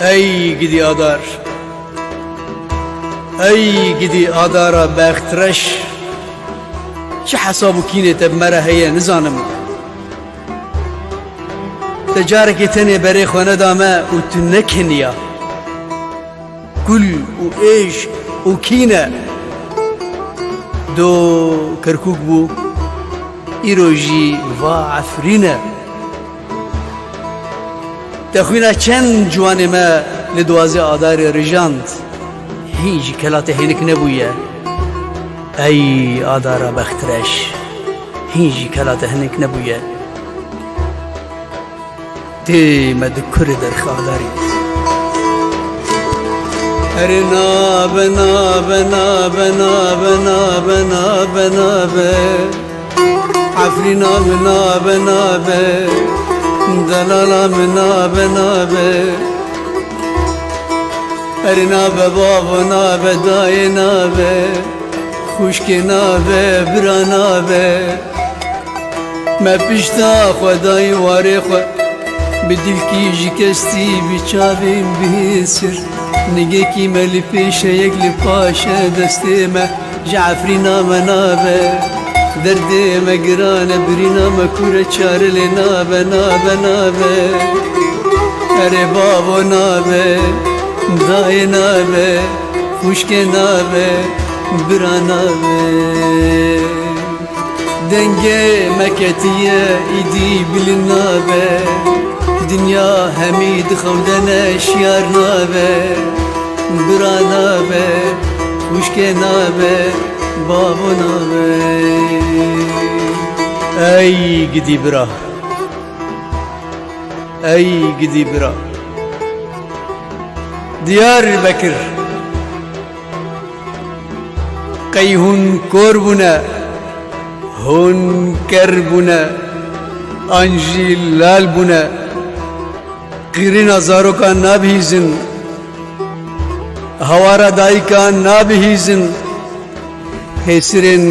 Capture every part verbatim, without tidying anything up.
Ey gidî Adar. Ey gidî Adara bextreş. Çi hesab û kînê te bi me re heye nizanim. Te carekê tenê berê xwe neda me û tu nekeniya. Kul û êş û kîne. Do Kerkûk bû, îro jî va Efrîn e. Te xwîna çend ciwanê me li duwazê Adarê rijand, hîn jî kela te hênik nebûye. Ey Adara bextreş, hîn jî kela te hinik nebûye. Tê me di kurê derxê Adarê. Erê nabe, nabe, nabe, nabe, nabe, nabe, nabe. Efrîna min nabe, nabe. Delala min nabe, nabe. Erê nabe bavo, nabe dayê, nabe. Xwişkê nabe, bira nabe. Me pişta xwe dayî warê xwe. Bi dilkî ji kestî, bi çavên bihêsir. Nigekî me li pêşe, yek li paşe destê me. Ji Efrîna me nabe. Derdê me giran e, birîna me kûr e, çare lê nabe, nabe, nabe. Erê bavo nabe, dayê nabe, xwişkê nabe, bira nabe. Dengê me ketiye, îdî bilind nabe. Dinya hemî dixewdene, şiyar nabe. Bira nabe, xwişkê nabe, bavo nabe. Ey gidî bira. Ey gidî bira. Diyarbekir. Qey hûn kor bûne, hûn ker bûne, an jî lal bûne. Qîrîna zarokan nabihîzin, hawara dayikan nabihîzin, hêsirên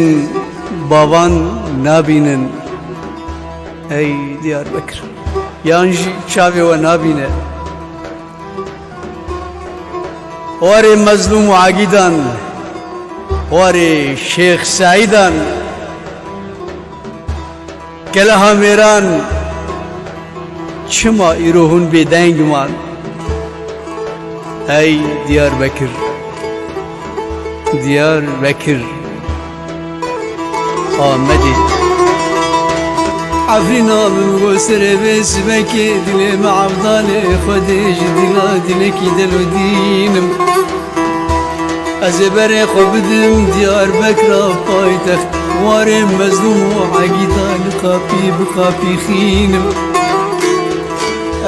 bavan nabînin. Ey Diyarbekir, yan jî çavê we nabîne. Warê Mezlûm û Agîdan, warê Şêx Seîdan, Keleha Mêran, çima îro hûn bêdeng man? Hey Diyarbekir, Diyarbekir. Amedê. Efrîna min got serê vê sibekê, dilê me Evdalê Xwedê ji dila dilekî delodînim. Ez ê berê xwe bidim Diyarbekira paytext, warê Mezlûm û Egîda li qapî bi qapî xînim.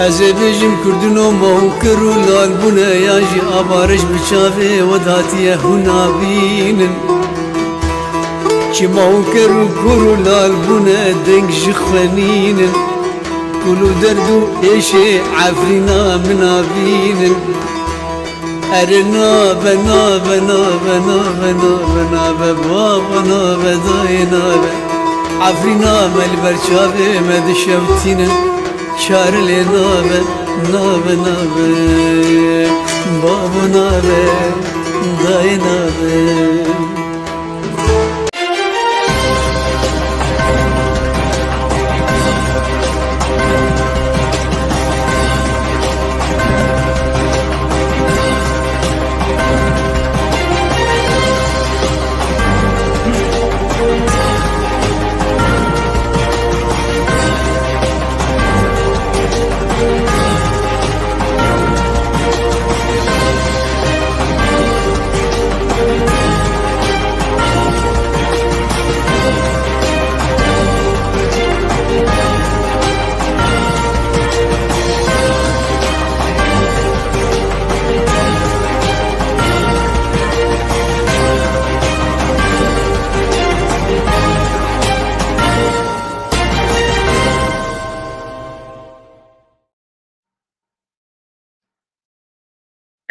Ez ê bêjim kurdino ma hûn ker û lal bûne, yan jî ava reş bi çavê we datiye hûn nabînin. Çima hûn ker û kor û lal bûne, deng ji xwe nînin. Kul û derd û êşê Efrîna min nabînin. Erê nabe, nabe, nabe, nabe, nabe, nabe, baba nabe, dayê nabe. Efrîna me li ber çavê me dişewtînin. Çare lê nabe, nabe, nabe. Babo nabe, dayê nabe.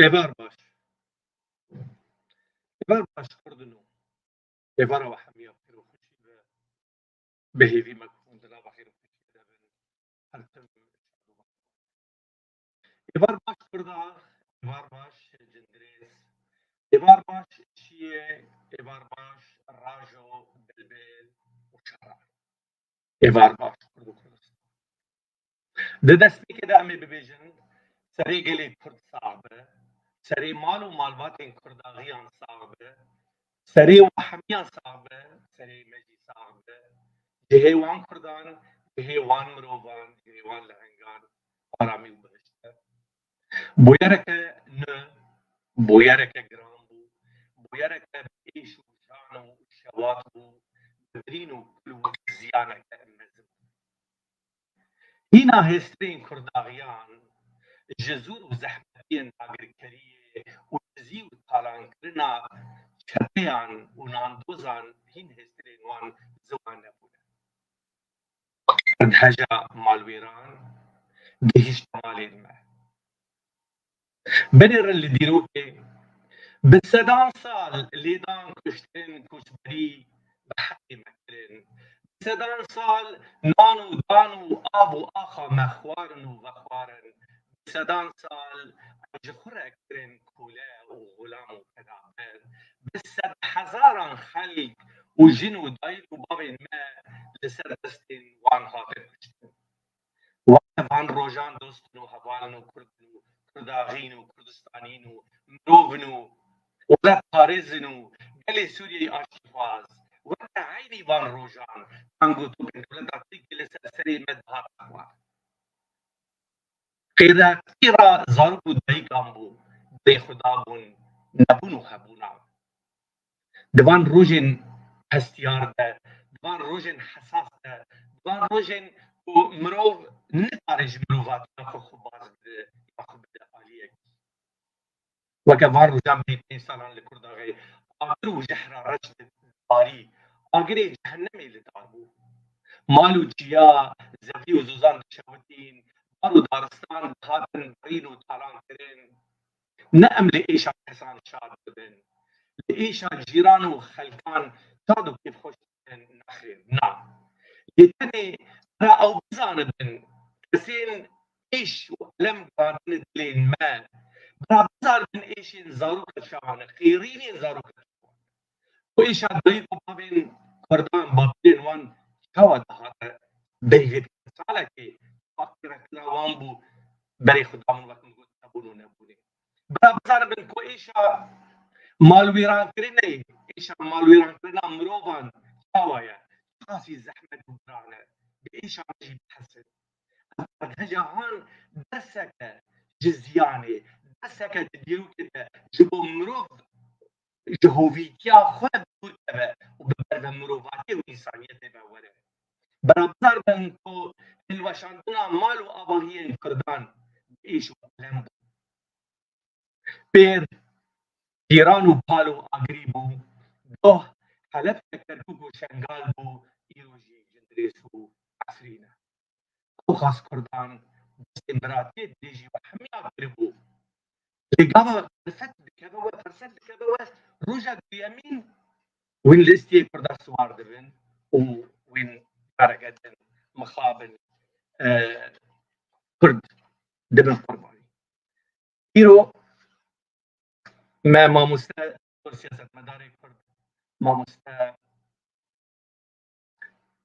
Êvar baş. Êvar baş kurdino. Êvara we hemiya xêr û xweşî be. Bi hêvî me ku hûn di nava xêr û xweşî de bin. Her tim Êvar baş Kurda, êvar baş Cindirês, êvar baş Şiyê, êvar baş Rajo, Bilbil û Şara. Êvar baş Kurd û Kurdistan. Di destpêkê de em ê bibêjin, serê gelê Kurd sax be, serê mal û malbatên Kurdaxiyan sax be, serê we hemiyan sax be, serê me jî sax be, cihê wan Kurdan, cihê wan mirovan, cihê wan lehengan aramî û bihişt be. Bûyereke nû, bûyereke giran bû, bûyereke bi êş û jan û şewat bû, bi birîn û kul û ziyaneke mezin bû. Hîna hêstirên Kurdaxiyan ji zûr û zehmetiyên dagirkeriyê û dizî û talankirina çeteyan û nandozan hîn hêstirên wan ziwan nebûne. Erdheja malwêran gihîşte malên me. Binêrin li dîrokê, bi sedan sal lêdan, kuştin, koçberî bi heqê me kirin. Bi sedan sal nan û dan û av û axa me xwarin û vexwarin. Bi sedan sal em ji xwe re kirin kole û xulam û penaber. Bi sedhezaran xelk û jin û dayik û bavên me li ser destên wan hatin kuştin. Weke van rojan dost in û heval in û Kurd in û Kurdaxîn û Kurdistanîn û mirov in û welatparêz in û gelê Sûriyeyê aştîxwaz, weke eynî van rojan, tang û topên dewleta Tirkiyê li ser serê me dihate xwarin. Qêra qîra zarok û dayikan bû, bêxweda bûn, nebûn û hebûna. Di van rojên hestiyar de, di van rojên hesas de, di van rojên ku mirov nikare ji mirovatiya xwe xwebaz bide ya xwe bide aliyekî. Weke van rojan bîst pênc salan li Kurdaxê agir û jehra reş dibarî, agirê cehennemê li dar bû. Mal û çiya, zevî û zozan dişewitîn, dar û daristan dihatin birîn û talan kirin. Ne em li êşa kesan şad bibin, li êşa cîran û xelkan şad û kêfxweş bibin, nexêr, na. Lê tenê bira ew bizanibin, kesên êş û elem gihandine dilên me, bira bizanibin êşên zaroka çawa ne, qêrînên zaroka çawa ne. Ku êşa dayik û bavên Kurdan, bapîrên wan çawa dihate beyvê salekê, wextê rextira wan bû, berê Xuda min wek min got hebûn û nebûnê. Bira bizanibin ku êşa malwêrankirinê, êşa malwêrankirina mirovan çawa ye, çiqasî zehmet û giran e, bi êşa me jî bihesin. Ev erdheja han derseke ji ziyanê, derseke di dîrokê de ji bo mirov ji hovîtiya xwe dûr keve û bi berve mirovatiyê û însaniyetê ve were. Bira bizanibin ku hilweşandina mal û avahiyên Kurdan bi êş û elem bû. Pêr, cîran û pal û agirî bû, doh Helebke, Kerkûk û Şengal bû, îro jî Cindirês û Efrîn e. Ew xas Kurdan destên biratiyê dirêjî we hemiya kiribû. Lê gava firset dikeve we, firset dikeve we, roja duyemîn wîn listiyê Kurda siwar dibin û wîn careke din mixabin, e, Kurd dibin qurbanî. Îro me mamoste, siyasetmedarê Kurd, mamoste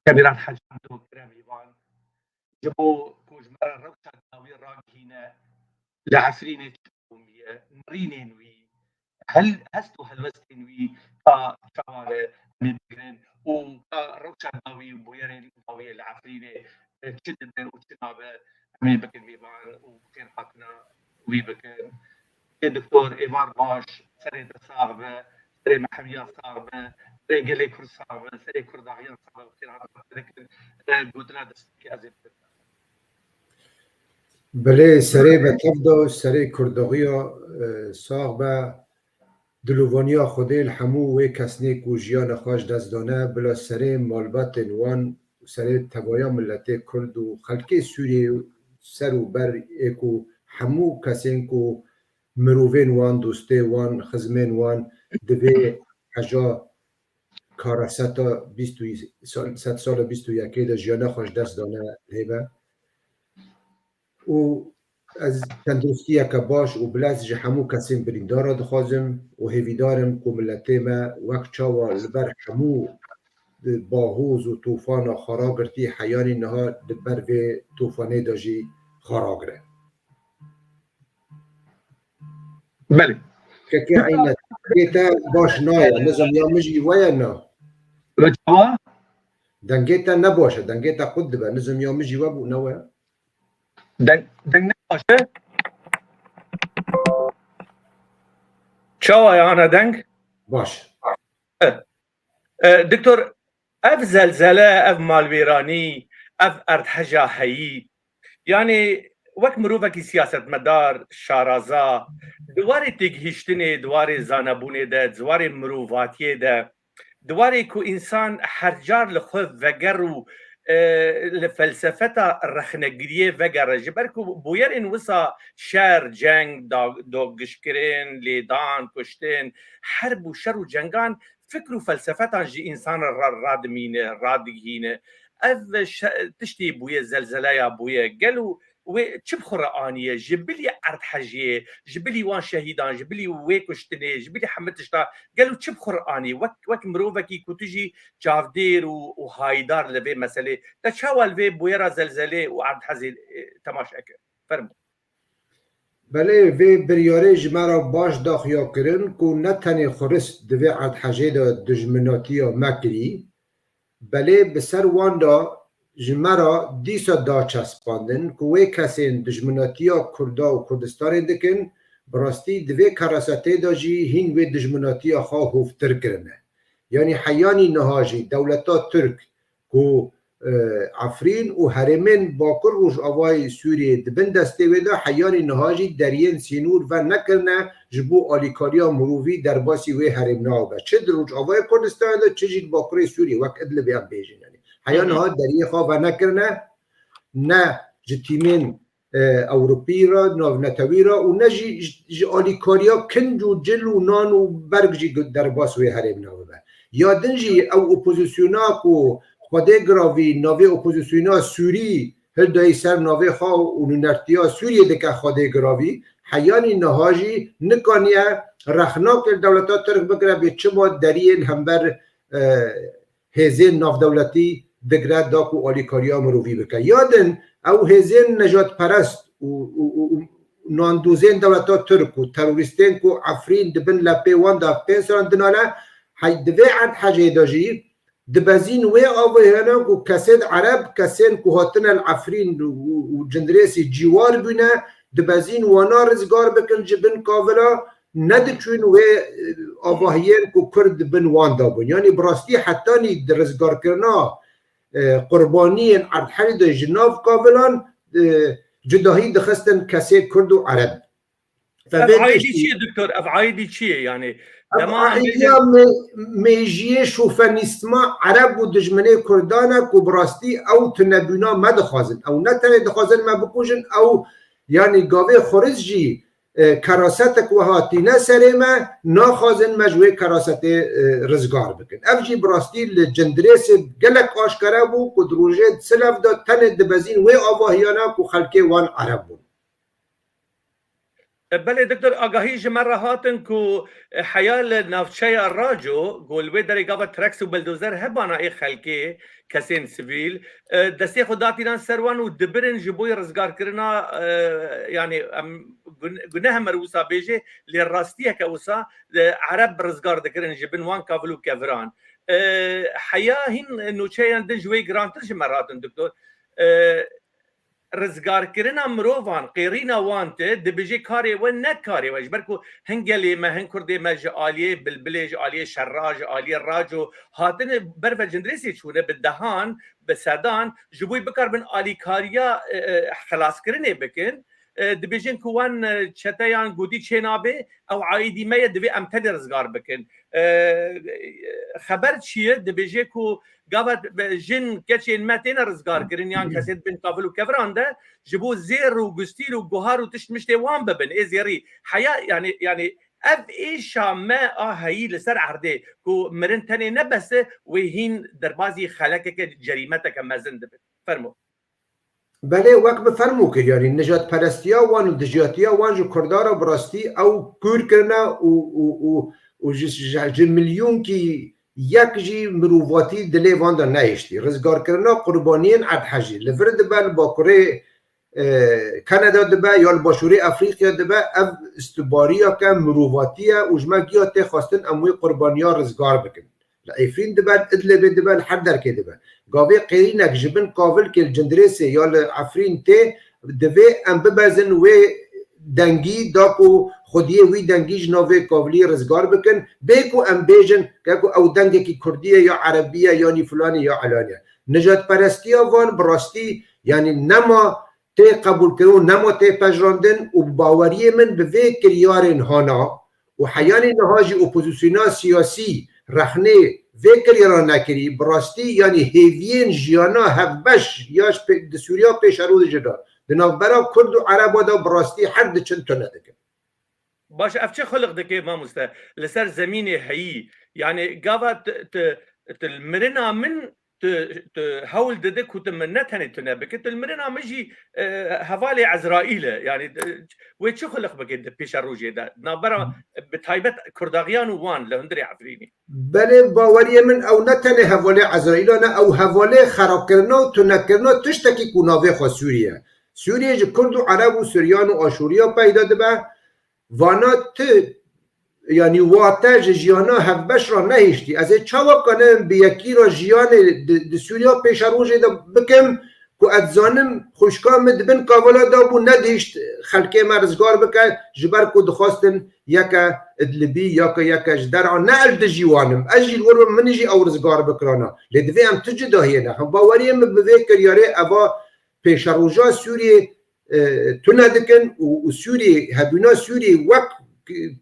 Kebîran Hecî Ebdo kire mîvan, ji bo ku ji me re rewşa dawî ragihîne, li Efrînê çi qewimiye, nirînên wî, hel-, hest û helwestên wî ka çawa ne em ê bigirin û ka rewşa dawî û bûyerên dawiyê li Efrînê, e, çi dibe û çi nabe, em ê bikin mîvan û xêrhatina wî bikin. Ê doktor, êvar baş, serê te sax be, serê me hemiya sax be, serê gelê Kurd sax be, serê Kurdaxiyan sax be, xêrhatina te dikin. E, gotina destpêkê ez ê bidim. Belê, serê be tev de, serê Kurdaxiya, e, sax be. Dilovaniya Xwedê li hemû wê kesnê ku jiyana xwe ji dest dane, bila serê malbatên wan û serê tevaya miletê Kurd û xelkê Sûriyê ser û ber ê ku hemû kesên ku mirovên wan, dostê wan, xizmên wan di vê heja kareseta bîst û, sal, sedsala bîst û yekê de jiyana xwe ji dest dane hêve. Û Ez tenduristiyeke baş û bilez ji hemû kesên birîndar re dixwazim û hêvîdar im ku miletê me wek çawa li ber hemû bahoz û tûfana xwe ragirtî, heyanî niha di ber vê tûfanê de jî xwe ragire. Belê. Kekê Eyne, dengê te baş nayê. Nizam ya min jî we ye na? Çawa? Dengê te ne baş e. Dengê te qut dibe. Nizam ya min jî we bû ne we? Deng, deng ne baş e? Çawa ye ana deng? Baş. E, e, Doktor, ev zelzele, ev malwêranî, ev erdheja heyî, yanî wek mirovekî siyasetmedar, şaraza, di warê têgihiştinê, di warê zanebûnê de, di warê mirovatiyê de, di warê ku însan her car li xwe veger û, e, li felsefeta rexnegiriyê vegere, ji ber ku bûyerên wisa şer, ceng, da-, dagişkirin, lêdan, kuştin, herb û şer û cengan fikr û felsefetan ji însan re ra-, radimîne, radigihîne. Ev şe-, tiştê bûye, zelzeleya bûye. Gelo wê çi bi xwe re aniye? Ji bilî erdhejiyê, ji bilî wan şehîdan, ji bilî wê kuştinê, ji bilî hemî tişta, gelo çi bi xwe re aniye? Wek, wek mirovekî ku tu jî çavdêr û, û hayîdar li vê meselê, te çawa li vê bûyera zelzelê û erdhezê, e, temaşe kir? Fermo. Belê, vê biryarê ji me re baş da xuyakirin ku ne tenê xurist di vê erdhejê de dijminatiya me kirî, belê bi ser wan de ji me re dîsa da çespandin ku wê kesên dijminatiya Kurda û Kurdistanê dikin, bi rastî di vê kerasetê de jî hîn wê dijminatiya xwe hovtir kirine. Yanî heyanî niha jî dewleta Tirk ku, e, Efrîn û herêmên Bakur Rojavayê Sûriyê di bin destê wê de, heyanî niha jî deriyên sînor venekirine ji bo alîkariya mirovî derbasî wê herêmna bibe. Çi di Rojavayê Kurdistanê de, çi jî di Bakurê Sûriyê, wek Idlibê em bêjin. Yanî heya Hı hı. niha deriyê xwe venekirine, ne ji tîmên, e, Ewropî re, navnetewî re û ne jî ji, ji alîkariya kinc û cil û nan û berg jî derbas wê herêmna bibe. Ya din jî ew opozisyona ku Xwedê giravî navê opozisyona Sûrî hildayî ser navê xwe û nûnertiya Sûriyê dike Xwedê giravî, heyanî niha jî nikaniye rexnak li dewleta Tirk bigire bê çima deriyê li hember, e, hêzên navdewletî digre da ku alîkariya mirovî bike. Ya din ew hêzên nejadperest û, û, û, û nandozên dewleta Tirk û terorîstên ku Efrîn di bin lepê wan de pênc salan dinane, hey, di vê erdhejê de jî dibezîn wê avahiyana ku kesên Ereb, kesên ku hatine li Efrîn û, û, û Cindirêsê cîwar bûne, dibezîn wana rizgar bikin ji bin kavila, nediçûn wê, e, avahiyên ku Kurd di bin wan de bûn. Yanî bi rastî hetanî di rizgarkirina, e, qurbaniyên erdherî de ji nav kavilan, e, cudahî dixistin kesê Kurd û Ereb. Ev Vevê aîdî tiştî çi ye, doktor? Ev aîdî çi ye? Yanî Ev dema em aîdiya bêjin mê-, mêjiyê şofenîstma Ereb û dijminê Kurdan e ku bi rastî ew tunebûna me dixwazin. Ew ne tenê dixwazin me bikujin, ew yanî gavê xuriz jî, e, kerasetek wiha tîne serê me, naxwazin me ji wê kerasetê, e, rizgar bikin. Ev jî bi rastî li Cindirêsê gelek aşkere bû ku di rojê di Silev de tenê dibezîn wê avahiyana ku xelkê wan Ereb bûn. E, belê, doktor, agahî ji me re hatin ku, e, heya li navçeya Raco, ku li wê derê gava treks û bildozer hebana ê xelkê, kesên sivîl, e, destê xwe datînan ser wan û dibirin ji bo rizgarkirina, e, yanî em gun-, guneh me re wisa bêjê, lê rastiyeke wisa, e, Ereb rizgar dikirin ji bin wan kavil û keviran. E, heya hîn nûçeyan din ji wê girantir ji me re hatin, doktor. E, rizgarkirina mirovan, qêrîna wan tê, dibêje karê we ne karê we. Ji ber ku hin gelê me, hin kurdê me ji aliyê Bilbilê, ji aliyê Şerra, ji aliyê Raco hatine ber ve Cindirêsê çûne bi dehan, bi sedan, ji bo bikaribin alîkariya, e, e, xelaskirinê bikin. E, dibêjin ku wan, e, çeteyan gotî çênabe, ew aîdî me ye, divê em tenê rizgar bikin. E, xeber çi ye? Dibêje ku gava jin keçên me têne rizgar kirin yan kesên bin kavil û keviran de ji bo zêr û gustîl û guhar û tişt miştê wan bibin. Ê zêrî heya, yanî, yanî ev êşa me a heyî li ser erdê ku mirin tenê ne bes e, wê hîn derbazî xelekeke, cerîmeteke mezin dibin. Fermo. Belê, wek bi fermo kir, yanî nijadperestiya wan û dijiyatiya wan ji Kurda re bi rastî ew kûr kirine û, û, û, û ji, ji, ji milyonkî yek jî mirovatî dilê van de nehiştî. Rizgarkirina qurbaniyên erdhejî li vir dibe, li Bakurê, e, Kanada dibe ya li Başûrê Efrîqya dibe, ev istibariyeke mirovatiye û ji me giya tê xwestin em wê qurbaniya rizgar bikin. Li Efrîn dibe, li Idlibê dibe, li her derkê dibe. Gavê qêrînek ji bin kavilkê li Cindirêsê ya li Efrîn tê, divê em bibezin wê dengî da ku xwediyê wî dengî ji navê kavilî rizgar bikin. Bê ku em bêjin ke ku ew dengekî kurdî ye ya erebî ye yanî filanî ya elanî ye. Nijadperestiya van bi rastî, yanî nema tê qebûlkirin û nema tê pejirandin û bi baweriyê min bi vê kiryarên hana û heyanî niha jî opozisyona siyasî rexnê vê kiryara nekirî, bi rastî, yanî hêviyên jiyana hevbeş ya ji pê-, di Sûriya pêşerojê de, di navbera Kurd û Ereba de bi rastî her diçin tune dikin. Baş, ev çi xulq dike, mamoste? Li ser zemînê heyî, yanî gava tu, tu, tu li mirina min tu, tu hewl dide ku tu min ne tenê tune bike, tu li mirina min jî, e, hevalê Ezraîl e. Yanî, e, wê çi xulq bike di pêşerojê de? Navbera, bi taybet Kurdaxiyan û wan li hundirê Efrînê. Belê, baweriyê min ew ne tenê hevalê Ezraîla ne, ew hevalê xerabkirina û tunekirina tiştekî ku navê xwe Sûriye. Sûriye ji Kurd û Ereb û Suryan û Aşûriya peyda dibe. Vana tu, yanî wate ji jiyana hevbeş re nehiştî. Ez ê çawa kanim bi yekî re jiyanê di, di Sûriya pêşerojê de bikim ku ez dizanim xwişka min di bin kavala de bû, nedihişt xelkê me rizgar bike, ji ber ku dixwastin yeke Idlibî, yeke, yeke ji dera, ne ez dijî wan im. Ez jî li wir bim, min jî ew rizgar bikirana. Lê divê em tu cudahiyê nexin. Baweriyê min bi vê kiryarê eva pêşeroja Sûriyê, e, tune dikin û, û Sûriyê, hebûna Sûriyê wek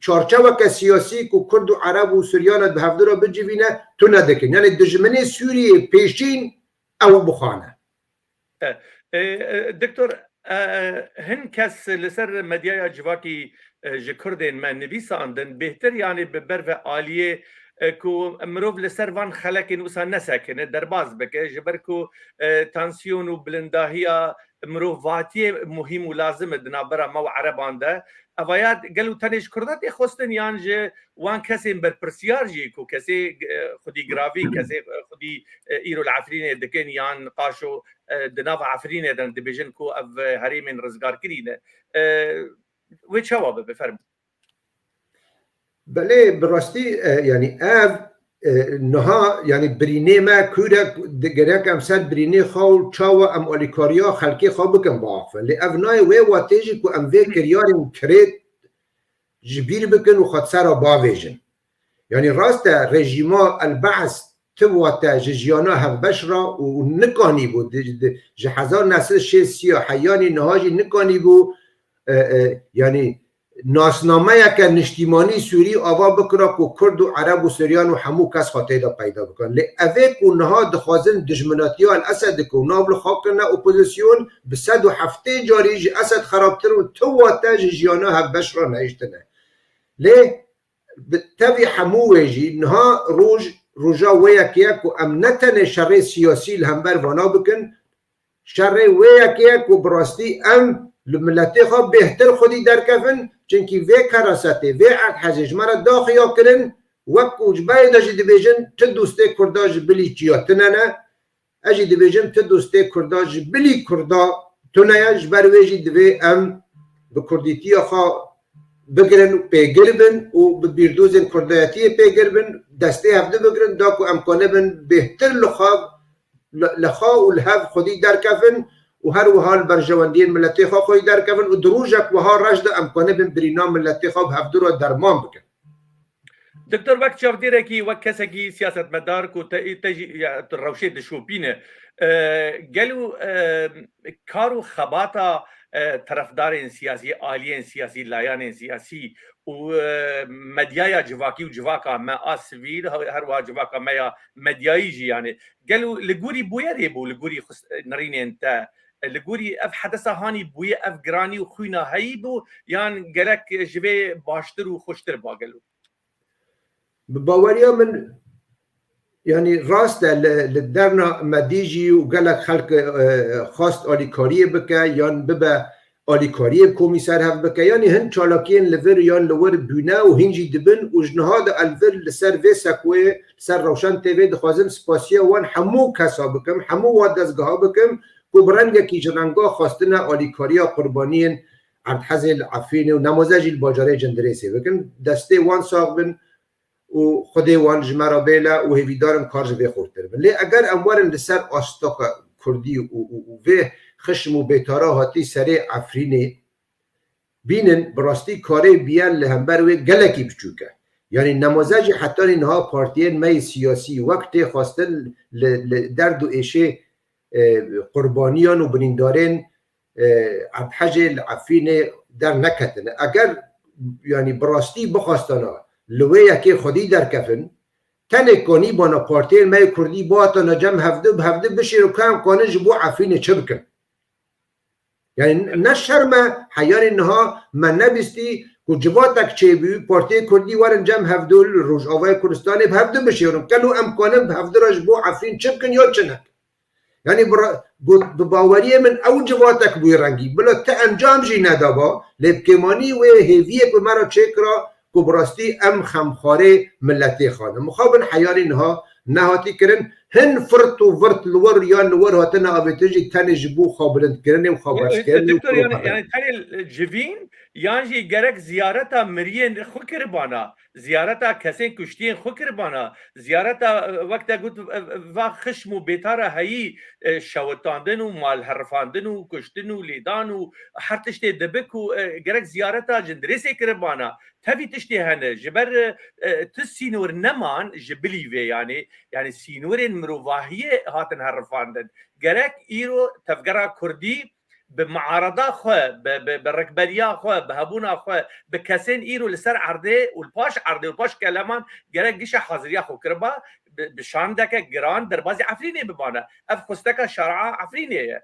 çarçeweke siyasî ku Kurd û Ereb û Suryan bi hevdu re bicivîne, tune dikin. Yanî dijminê Sûriyê pêşîn ew bixwane. E, e, e, Doktor, e, hin kes li ser medyaya civakî, e, ji Kurdên me nivîsandin, bêhtir, yanî bi ber ve aliyê, e, ku mirov li ser van xelekên wisa nesekine, derbas bike, ji ber ku, e, tansiyon û bilindahiya mirovatiyê muhîm û lazim e di navbera me û Ereban de. Evaya gelo tenê ji Kurda tê xwestin yan ji wan kesên berpirsiyar jî ku kesê, e, xwedî giravî, kesê, e, xwedî, e, îro li Efrînê dikin yan qaşo, e, di nava Efrînê de dibêjin ku ev, e, herêmên rizgarkirî ne. E, wê çawa bibe, fermo? Belê, bi rastî, e, yanî ev, e, niha, yanî birînê me kûr e, di gerek em ser birînê xwe û çawa em alîkariya xelkê xwe bikin biaxivin. Lê ev nayê wê watê jî ku em vê kiryarên kirêt ji bîr bikin û xwe di ser re bavêjin. Yanî rast e, rejîma El Be's ti wate ji jiyana hevbeş re û nikanîbû, di, di, ji hezar neh sed şêst ya heyanî niha jî nikanîbû, e, e, yanî nasnameyeke niştîmanî Sûrî ava bikira ku Kurd û Ereb û Suryan û hemû kes xwe tê de peyda bikin. Lê evê ku niha dixwazin dijminatiya El Esed dikin û nav li xwe kirine opozisyon, bi sed û heftê carî ji Esed xerabtir û ti wate ji jiyana hevbeş re nehiştine. Lê bi tevî hemû wê jî niha roj, roja wê yekê ye ku em ne tenê şerê siyasî li hember vana bikin, şerê wê yekê ye ku bi rastî em li miletê xwe bêhtir xwedî derkevin, çimkî vê kerasetê, vê erdhejê ji me re daxiya kirin, wek ku ji berê de jî dibêjin, ti dostê Kurda ji bilî çiya tune ne. Ez jî dibêjim, ti dostê Kurda ji bilî Kurda tune ye, ji ber wê jî divê em bi kurdîtiya xwe bigirin û pêgir bin û bi bîrdozên kurdayetiyê pêgir bin, destê hevdu bigirin, da ku em kanibin bêhtir li xwe, li, li xwe û li hev xwedî derkevin û her wiha li berjewendiyên miletê xwe xwedî derkevin û di rojek wiha reş de em kanibin birîna miletê xwe bi hevdu re derman bikin. Doktor, wek çavdêrekî, wek kesekî siyasetmedar ku te, te jî, ya, tu rewşê dişopîne, e, gelo, e, kar û xebata, e, terefdarên siyasî, aliyên siyasî, layanên siyasî û, e, medyaya civakî û civaka me a sivîl, he-, her wiha civaka me ya medyayî jî, yanî gelo li gorî bûyerê bû, li gorî xus-, nirînên te, li gorî ev hedesa hanî bûye, ev giranî û xwîna heyî bû, yan gerek ji vê baştir û xweştir ba gelo? Bi baweriya min Yanî rast e, li, li derna me dî jî û gelek xelk, e, xwest alîkariyê bike yan bibe alîkariyê komîser hev bike. Yanî hin çalakiyên li vir yan li wir bûne û hîn jî dibin û ji niha de ez li vir li ser vê sekuyê, li ser Rewşen T V dixwazim spasiya wan hemû kesa bikim, hemû wan dezgeha bikim ku bi rengekî ji renga xwestine alîkariya qurbaniyên Erdhezê li Efrînê û Nemaze jî li bajarê Cindirêsê bikin. Destê wan sax bin û Xwedê wan ji me re bêle û hêvîdar im kar ji vê xurtir bin. Lê eger em werin li ser astaka kurdî û, û, û vê xişm û bêtara hatî serê Efrînê bînin, bi rastî karê biyel li hember wê gelekî biçûk e. Yanî Nemaze jî hetanî niha partiyên me yê siyasî wek tê xwestin li, li derd û êşê, e, qurbaniyan û birîndarên, e, Erdhejê li Efrînê derneketine. Eger, yanî bi rastî bixwestana li wê yekê xwedî derkevin, tenê kanîbana partiyên me yê kurdî bihatana cem hevdu, bi hevdu bişêrin ku em kanin ji bo Efrînê çi bikin. Yanî ne şerm e, heyarê niha me nebîstî ku civatek çêbû, partiyê kurdî werin cem hevdu li Rojavayê Kurdistanê bi hevdu bişêrin. Kelo em kanin bi hevdu re ji bo Efrîn çi bikin ya çi nekin? Yanî bi ra-, got, bi baweriyê min ew civatek bûye rengî. Bila ti encam jî nedaba, lê bi kêmanî wê hêviyek bi me re çêkira ku bi rastî em xemxwarê miletê xwe ne. Mixabin heyarî niha nehatî kirin. Hin firt û virt li wir yan li wir hatine avêtin jî tenê ji bo xwebilindkirinê û xweberzkirinê û Doktor, yani, propaganda. Yani tenê civîn yan jî gerek ziyareta miriyên xwe kiribana, ziyareta kesên kuştiyên xwe kiribana, ziyareta, e, wek te got, e, e, va xişm û bêtara heyî, e, şewitandin û malherifandin û kuştin û lêdan û her tiştê dibik û, e, gerek ziyareta Cindirêsê kiribana. Tevî tiştê hene. Ji ber, e, e, tu sînor neman ji bilî vê, yanî, yanî sînorên mirovahiyê hatin herifandin. Gerek îro tevgera kurdî bi miarada xwe, bi, bi, bi rikberiya xwe, bi hebûna xwe, bi kesên îro li ser erdê û li paş erdê û li paş keleman gerek gişa haziriya xwe kiriba, bi, bi şandeke giran derbazî Efrînê bibane. Ev xwesteka şeria Efrînê ye.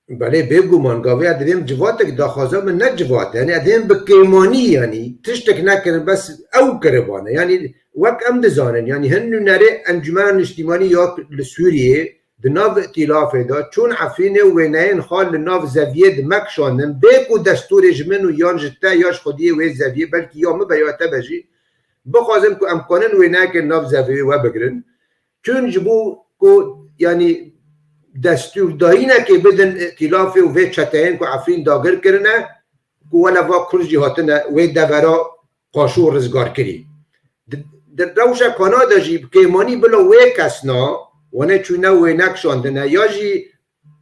Belê, bêguman, gavê ez divêm civatek daxwaza min ne civat e. Yanî ez divêm bi kêmanî, yanî tiştek nekirin, bes ew kiribane. Yanî wek em dizanin, yanî hin nûnerê Encûmena Niştîmanî ya li Sûriyê di nav îtîlafê de çûn Efrînê û wêneyên xwe li nav zeviyê dimekşandin, bê ku destûrê ji min û yan ji te ya ji xwediyê wê zeviyê, belkî ya min be ya te be jî, bixwazin ku em kanin wêneyekê li nav zeviyê we bigirin. Çûn ji bo ku, yanî, destûrdayînekê bidin îtîlafê û vê çeteyên ku Efrîn dagir kirine, ku wele va Kurd jî hatine wê devera qaşo rizgar kirî. Di, di rewşa Kanada jî bi kêmanî bila wê kesna, wane çûne wênek şandine, ya jî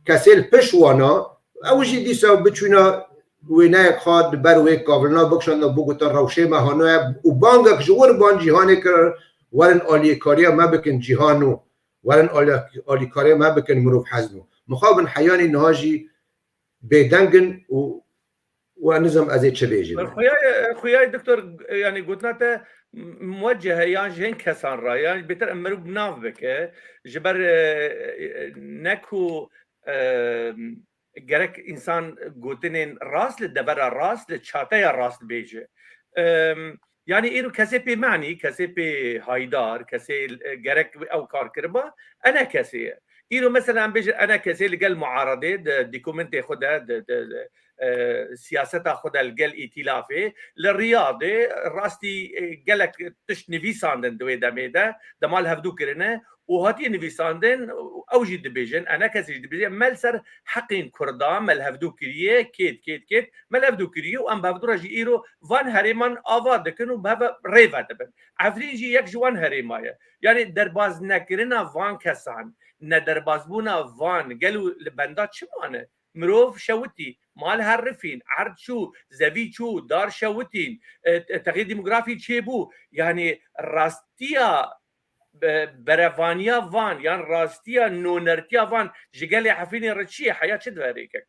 kesê li pişt wana, ew jî dîsa biçûna wêneyek xwe di ber wê kavilna bikişandin û bigotin rewşê me hano ye û bangek ji wir ban cîhanê kir, werin alîkariya me bikin cîhan û werin alî-, alîkariya me bikin mirov hezn û. Mixabin heyanî niha jî bêdeng in û, û ez nizam ez ê çi bêjim. Xuyayê, xuyayê doktor, yanî gotina te muweceh e, yan ji hin kesan re, yan bêtir em mirov bi nav bike, ji ber, e, e, ne ku, e, gerek însan gotinên rast li devera rast, li çateya rast bêje. Em, yanî îro kesê pê manî, kesê pê haydar, kesê, e, gerek ew kar kiriba, ene kesê ye. Îro mesela em bêjin ene kesê li gel muaredê di dokumentê xwe de, di, di, di, e, siyaseta xwe de li gel îtîlafê, li Riyadê rastî, e, gelek tişt nivîsandin di wê demê de, dema li hevdû kirine, û hatiye nivîsandin, ew jî dibêjin, ene kesê jî dibêje, me li ser heqên Kurda, me li hevdû kiriye, kêt, kêt, kêt, me li hevdû kiriye û em bi hevdû re jî îro van herêman ava dikin û bi hev re vedibin. Efrîn jî yek ji wan herêma ye. Yanî derbaz nekirina van kesan, nederbazbûna van, gelo li benda çi mane? Mirov şewitî, mal herifîn, erd çû, zevî çû, dar şewitîn, e, e, texîr demografî çêbû. Yanî rastiya be-, berevaniya van, yan rastiya nûnertiya van ji gelê Efrînê re çi ye? Heya çi dibe rêkek?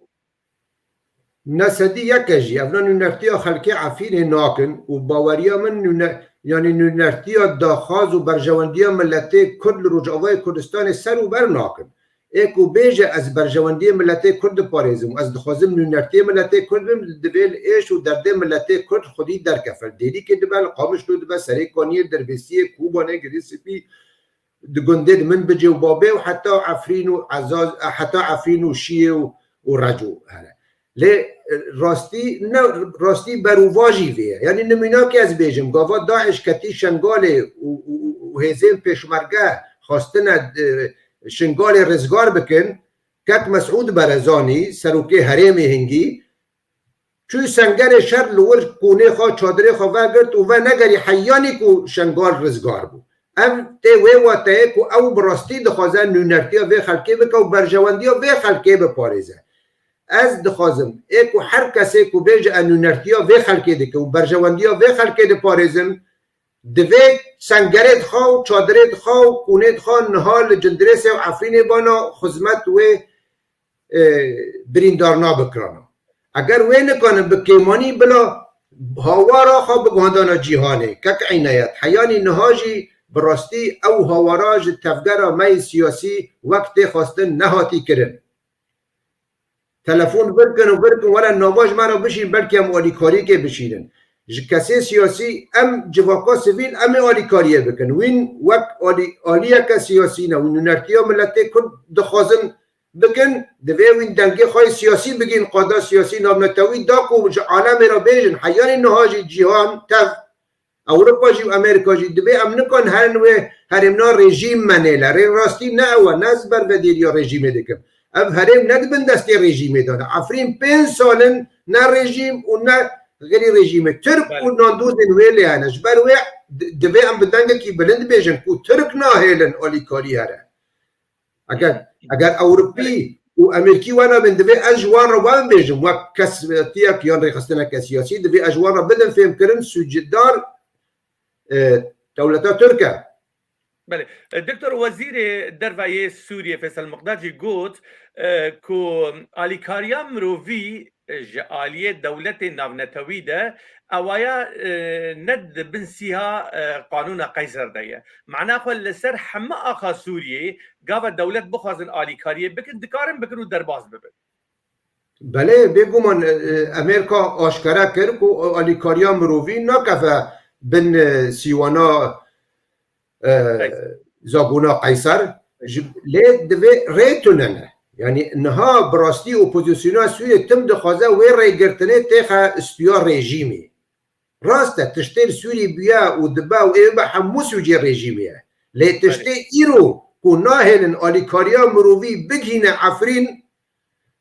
Ne sedî yek e jî. Evna nûnertiya xelkê Efrînê nakin û baweriya min nûne-, yanî nûnertiya daxwaz û berjewendiya miletê Kurd li Rojavayê Kurdistanê ser û ber nakin. Ê ku bêje ez berjewendiyê miletê Kurd diparêzim û ez dixwazim nûnertiyê miletê Kurd bim, divê li êş û derdê miletê Kurd xwedî derkefe. Li Dêrikê dibe, li Qamişlo dibe, Serê Kaniyê, Dirbêsiyê, Kobanê, Girê Spî, di gundê di min bicê û babê û heta Efrîn û Ezaz, heta Efrîn û Şiyê û, û Reco here. Lê, e, rastî ne, rastî berûvajî vê ye. Yanî nimûnakê ez bêjim, gava DAIŞ ketî Şengalê û, û, û, û hêzên pêşmerge xwestine, e, Şingalê rizgar bikin, kek Mesûd Berezanî, serokê herêmê hingî, çû sengerê şer li wir kûnê xwe, çadirê xwe vegirt û venegerî heyanî ku Şengal rizgar bû. Ev tê wê wateyê ku ew bi rastî dixwaze nûnertiya vê xelkê bike û berjewendiya vê xelkê biparêze. Ez dixwazim, ê ku her kesê ku bêje ez nûnertiya vê xelkê dike û berjewendiya vê xelkê diparêzim, divê sengerê dixwe û çadirê dixwe û kûnê dixwe niha li Cindirêsê û Efrînê bana xizmet wê, e, birîndarna bikirana. Eger wê nikanin bi kêmanî bila hawara xwe biguhandana cîhanê, kek Înayet, heyanî niha jî bi rastî ew hawara ji tevgera me yê siyasî wek tê xwestin nehatî kirin. Telefon vir kin û vir kin, were nava ji me re bişîn, belkî em alîkariyekê bişînin. Ji kesê siyasî em civaka sivîl em ê alîkariyê bikin. Wîn wek alî-, aliyeke siyasî ne, wîn nûnertiya miletê Kurd dixwazin bikin, divê wîn dengê xwe yê siyasî bigihîn qada siyasî navnetewî da ku ji alemê re bêjin, heyanî niha jî cîhan tev Ewropa jî û Amerîka jî dibê em nikan herin wê herêmna rejîm menê le. Rê rastî ne ew e, ne ez bervedêriya rejîmê dikim. Ev herêm ne di bin destê rejîmê de ne. Efrîn pênc sal in ne rejîm û ne xêrî rejîmê. Tirk Belê. û nandozên wê lê hene. Ji ber wê di-, divê em bi dengekî bilind bêjin ku Tirk nahêlin alîkarî here. Eger, eger Ewropî û Amerîkî wena bin, divê ez ji wan re wan bêjim, wek kesmetiyek yan rêxistineke siyasî, divê ez ji wan re bidim fêmkirin, sûcdar, e, dewleta Tirk e. Belê. E, Doktor Wezîrê Derve yê Sûriyê Feysel Miqdad jî got, e, ku alîkariya mirovî ji aliyê dewletên navnetewî de ewaya, e, ne di bin sîha, e, qanûna Qeyser de ye. Mana xwe li ser heme axa Sûriyeyê gava dewlet bixwazin alîkariyê bikin, dikarin bikin û derbas bibin. Belê, bêguman, e, Amerîka aşkere kir ku alîkariya mirovî nakeve bin, e, sîwana e, Peki. Zagona Qeyser, ji, lê divê rê tune ne. Yanî niha bi rastî opozisyona Sûriyê tim dixwaze wê rêgirtinê têxe istiya rejîmê. Rast e, tiştê li Sûriyê bûye û dibe û ê bibe hemû sûcê rejîmê ye. Lê tiştê Belê. îro ku nahêlin alîkariya mirovî bigihîne Efrîn,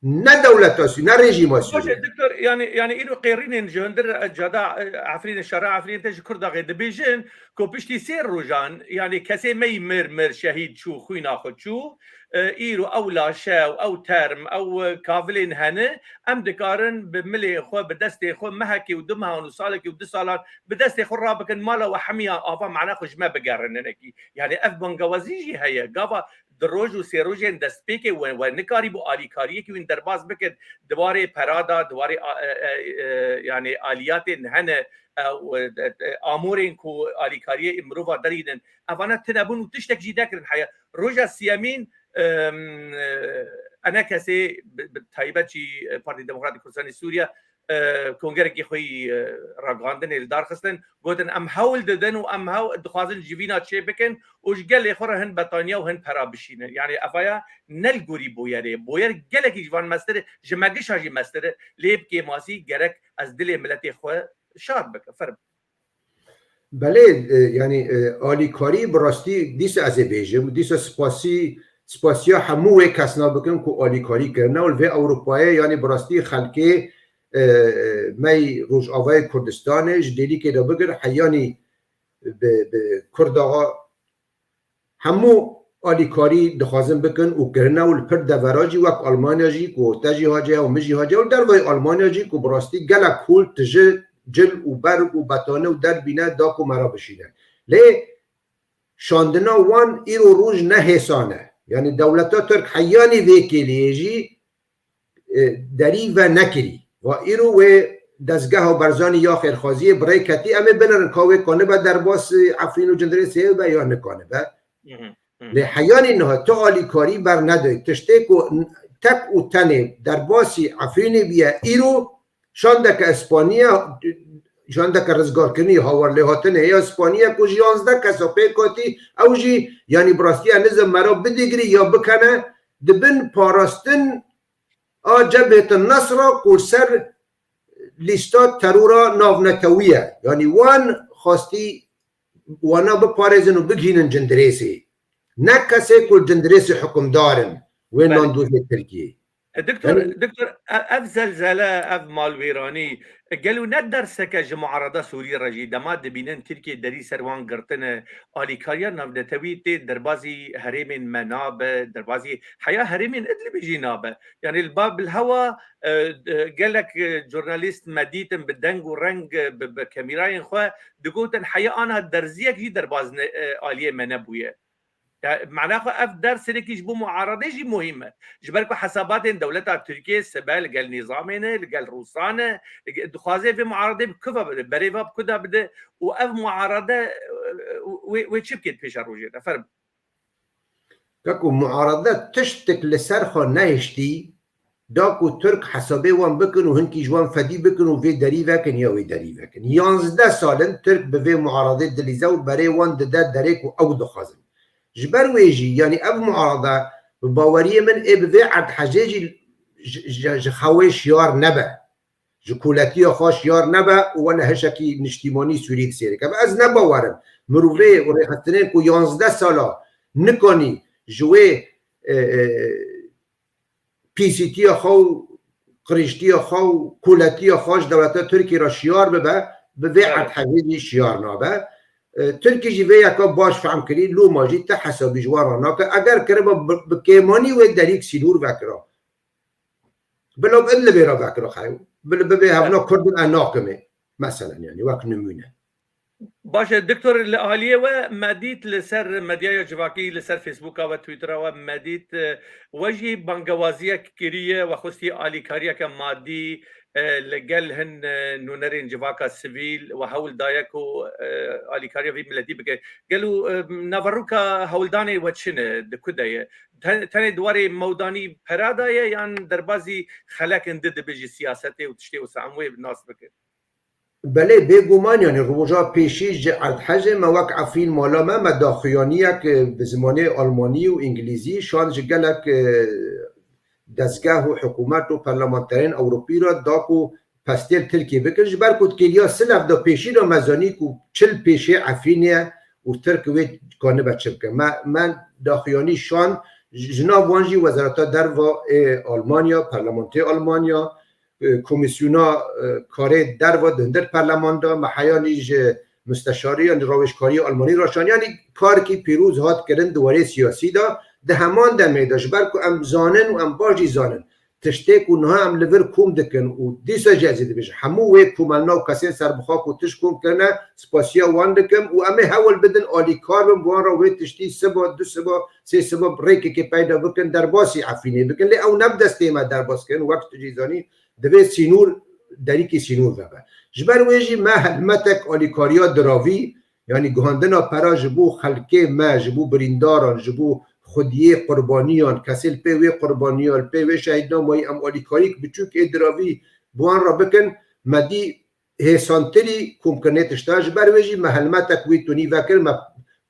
ne dewleta Sûrî, ne rejîma Baş e, Sûrî. Doktor, yani, yani îro qêrînên ji hundir, e, cada, e, Efrînê, şara Efrînê te ji Kurdaxê dibêjin ku piştî sê rojan, yani kesê me yî mir, mir, şehîd çû, xwîna xwe çû, e, îro ew laşe û ew term, ew, e, kavilên hene, em dikarin bi milê xwe, bi destê xwe mehekê û du mehan û salekê û du salan bi destê xwe rabikin, mala we hemiya ava, mana xwe ji me bigerînin hinekî. Yani ev bangewazî jî heye. Gava di roj û sê rojên destpêkê we, we nikarîbû alîkariyekî wîn derbas bikit, di warê pera de, di warê a-, e, e, e, yanî aliyatên hene, e, û, e, e, amorên ku alîkariyê mirova derînin, evana tune bûn û tiştek jî nekirin heye. Roja siyemîn, em, e, enekesê bi, bi taybet jî Partî Demokratîk Kurdistanê Sûriye e, kongerekî xwe yî, e, ragihandinê li dar xistin, gotin, em hewl didin û em hew-, dixwazin jivîna çê bikin û ji gelê xwe re hin betaniya û hin pera bişînin. Yani evaya ne li gorî boyerê. Boyer gelekî ji van mestir e, ji me gişa jî mestir e. Lê bi kêmasî gerek ez dilê miletê xwe şad bikim. Ferm. Belê, e, yanî, e, alîkarî bi rastî dîsa ez ê bêjim, dîsa spasî, spasiya hemû wê kesna bikim ku alîkarî kirine û li vê Ewropayê, yanî bi rastî xelkê, e, e, me yî Rojavayê Kurdistanê ji Dêlîkê de bigir heyanî bi, bi Kurda hemû alîkarî dixwazin bikin û kirine û li pir devera jî wek Almanya jî ku te jî hace ye û min jî hace ye û li dervayî Almanya jî ku bi rastî gelek hûl tije cil û berg û betane û derbîne da ku me re bişîne. Lê şandina wan îro roj ne hêsan e. Yanî dewleta Tirk heyanî vê kêliyê jî e, derî ve nekirî. Va îro wê dezgeha Barzanî ya xêrxwaziyê bi rê ketî, em ê binerin ka wê kanibe derbasî Efrîn û Cindirêsê be ya nikanibe. Hı hı, hı hı. Lê heyanî niha tu alîkarî bernedayî. Tiştê ku n-, tek û tenê derbasî Efrînê bûye îro şandeke Îspaniya, Jandeke rizgarkirinî, hawarlêhatinê ya Spaniye ku ji yanzdeh kesa pêk hatî, ew jî, yanî bi rastî ez nizim mera bidigirî ya bikene, dibin parastin a Cebhêtin Nesra ku ser lîsta terora navnetewî ye. Yanî wan xwestî wana biparêzin û bigihînin cindirêsê. Ne kesê ku cindirêsê hukimdar in wê Belê. nandozê Tirkiyê. E, Doktor, Yanî Doktor, e, ev zelzele, ev malwêranî, e, gelo ne derseke ji muarada Sûrî re jî? Dema dibînin Tirkiye derî ser wan girtine, alîkariya navnetewî tê derbazî herêmên me nabe, derbazî heya herêmên Idlibê jî nabe. Yanî li Bab el Hewa, e, e, gelek, e, jurnalîst me dîtin bi deng û reng, e, bi, bi kamîrayên xwe digotin, heya ana derziyek jî derbazine, e, aliyê me nebûye. Ya, mana xwe ev ders hinekî ji bo muaradê jî muhîm e. Ji ber ku hesabatên dewleta Tirkiyê sibe li gel nîzamê ne, li gel Rûsan e, li ge-, dixwaze vê muaradê bi ku ve bide, berê ve bi ku de bide û ev muarade, e, wê, wê çi bikê di pêşerojê de? Fermo. Keko, muarade tiştek li ser xwe nehiştî, da ku Tirk hesabê wan bikin û hinkî ji wan fedî bikin û vê derî vekin ya wê derî vekin. Yanzdeh sal in Tirk bi vê muaradê dilîze û berê wan dide derê ku ew dixwazin. Ji ber wê jî, yanî ev muarade bi baweriyê min ê bi vê erdhejê jî ji, ji, ji xewê şiyar nebe. Ji koletiya xwe şiyar nebe û wele hişekî niştîmanî Sûrî disêrike. Ez ne bawer im. Mirovê û rêxistinên ku yanzdeh sala nikanî ji wê, e, e, pîsîtiya xwe û qirîştiya xwe û koletiya xwe ji dewleta Tirkî re şiyar bibe, bi vê Evet. erdhejê jî şiyar nabe. E, Tirkî jî vê yeka baş fehm kirî, loma jî ti hesabî ji wan re nake. Eger kiriba bi, bi kêmanî wê derîk sînûr vekira. Bila bi Idlibê re vekira xeyo. Bila bibê hevna Kurd in, e, nakimê. Meselen, yanî wek nimûne. Baş e, Doktor, li aliyê we me dît li ser medyaya civakî, li ser Facebooka we, Twittera we me dît, e, we jî bangewaziyek kiriye, we xwestiye alîkariyeke madî, e, li gel hin, e, nûnerên civaka sivîl we hewl daye ku, e, alîkariya vî miletî bike. Gelo, e, naveroka hewldanê we çi ne, di ku de ye? Te-, tenê di warê mewdanî pera de ye yan derbazî xelek in di dibe ji siyasetê û tiştê wisa em wê nas bikin? Belê, bêguman, yanî roja pêşî ji erdhejê me wek Efrîn mala me, me daxuyaniyek, e, bi zimanê almanî û îngilîzî şand ji gelek, e, dezgeh û hikûmet û parlamenterên Ewropî re da ku pestê li Tirkiyê bikin. Ji ber ku di kêliya Silef de pêşî de me zanî ku çil pêşê Efrînê ye û Tirk wê kanibe çi bike. Me, me daxuyanî şand, ji, ji nav wan jî Wezareta Derva ê Almanya, Parlamentê Almanya, e, komîsyona, e, karê derva di hundir perleman de, me heyanî ji musteşarî, yanî rawêjkarî Almanî re şand, yanî karkî pîroz hat kirin di warê siyasî de, di heman demê de, ji ber ku em zanin û em baş jî zanin, tiştê ku niha em li vir kom dikin û dîsa jî ez ê dibêjim, hemû wê komelna û kesên serbixwe ku tişt kom kirine, spasiya wan dikim û em ê hewl bidin alîkar bin, bi wan re wê tiştî siba, du siba, sê siba rêkekê peyda bikin, derbasî Efrînê bikin. Lê ew ne bi destê me derbas kirin, wek tu jî zanî, divê sînor, derîkî sînor vebe. Ji ber wê jî me helmetek alîkariya diravî, yanî guhandina pera ji bo xelkê me, ji bo birîndaran, ji bo xwediyê qurbaniyan, kesê li pê wê qurbaniyan, li pê wê şehîdna mayî em alîkarîk biçûk ê diravî bi wan re bikin, me dî hêsantirî komkirinê tişta. Ji ber wê jî me helmetek wî tunî vekir, me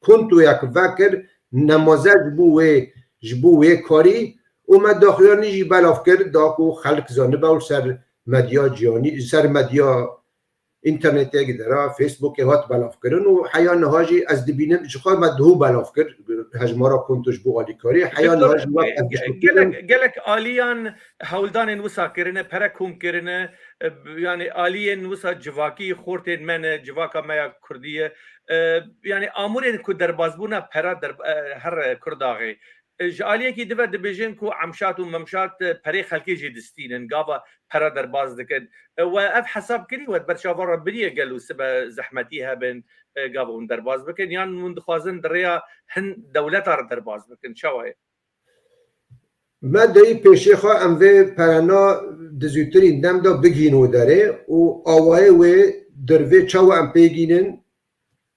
kontoyek vekir, nemaze ji bo wê, ji bo wê karî û me daxuyanî jî belav kir, da ku xelk zanibe û ser medya cîhanî, ser medya înternetê gidera, Facebookê hat belavkirin û heya niha jî ez dibînim, ji xwe me duhû belav kir, hejmara konto ji bo alîkarî, heya Doktor, niha jî wek ez ge-, dişopînim. Gelek, gelek aliyan hewldanên wisa kirine, pere kom kirine, e, b-, yanî aliyên wisa civakî, xortên me ne, civaka me ya Kurdî ye. E, yanî amûrên ku derbazbûna pera der-, e, her Kurdaxê. E, ji aliyekî dive dibêjin ku emşat û memşat, e, perê xelkê jî distînin, gava pera derbas dikin. E, we ev hesab kirî, we di ber çavan re biriye gelo sibe zehmetî hebin, e, gava hûn derbas bikin, yan hûn dixwazin di rêya hin dewleta re derbas bikin? Çawa ye? Me deyî pêşê xwe em vê perena di zûtirîn dem de bigihîn û derê û awayê wê dirvê çawa em pê gînin,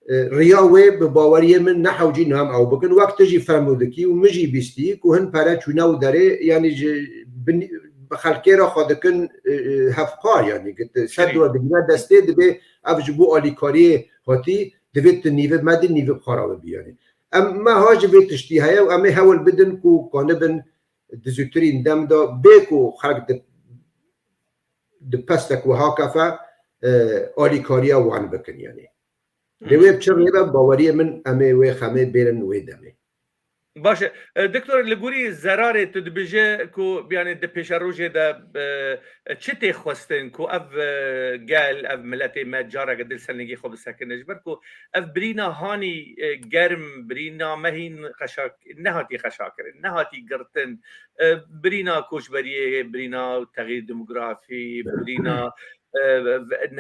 e, riya wê bi baweriyê min ne hewcî niha em ew bikin. Wek tu jî fermo dikî û min jî bîstî ku hin pere çûne û derê, yanî ji bin-, bi xelkê re xwe dikin, e, e, hevpar, yanî, sed Şirî. Dua digire destê, dibê ev ji bo alîkariyê hatî, divê tu nîvê me di nîvê bi xwe re bibî, yanî. Em, me ha ji vê tiştî heye û em ê hewl bidin ku kanibin di zûtirîn dem de bê ku xelk di, di pestek wiha kefe, e, alîkariya wan bikin, yanî. Lê wê bi çi rê be, baweriyê min em ê wê xemê bêrin wê demê. Baş e. E, Doktor, li gorî zerarê tu dibêje ku, yani, di pêşerojê de, e, çi tê xwestin ku ev, e, gel, ev miletê me careke dil ser lingê xwe bisekine? Ji ber ku ev birîna hanî, e, germ, birîna me hîn xeşak-, nehatî xeşakirin, nehatî girtin. E, birîna koçberiyê, birîna texîr demografî, birîna e,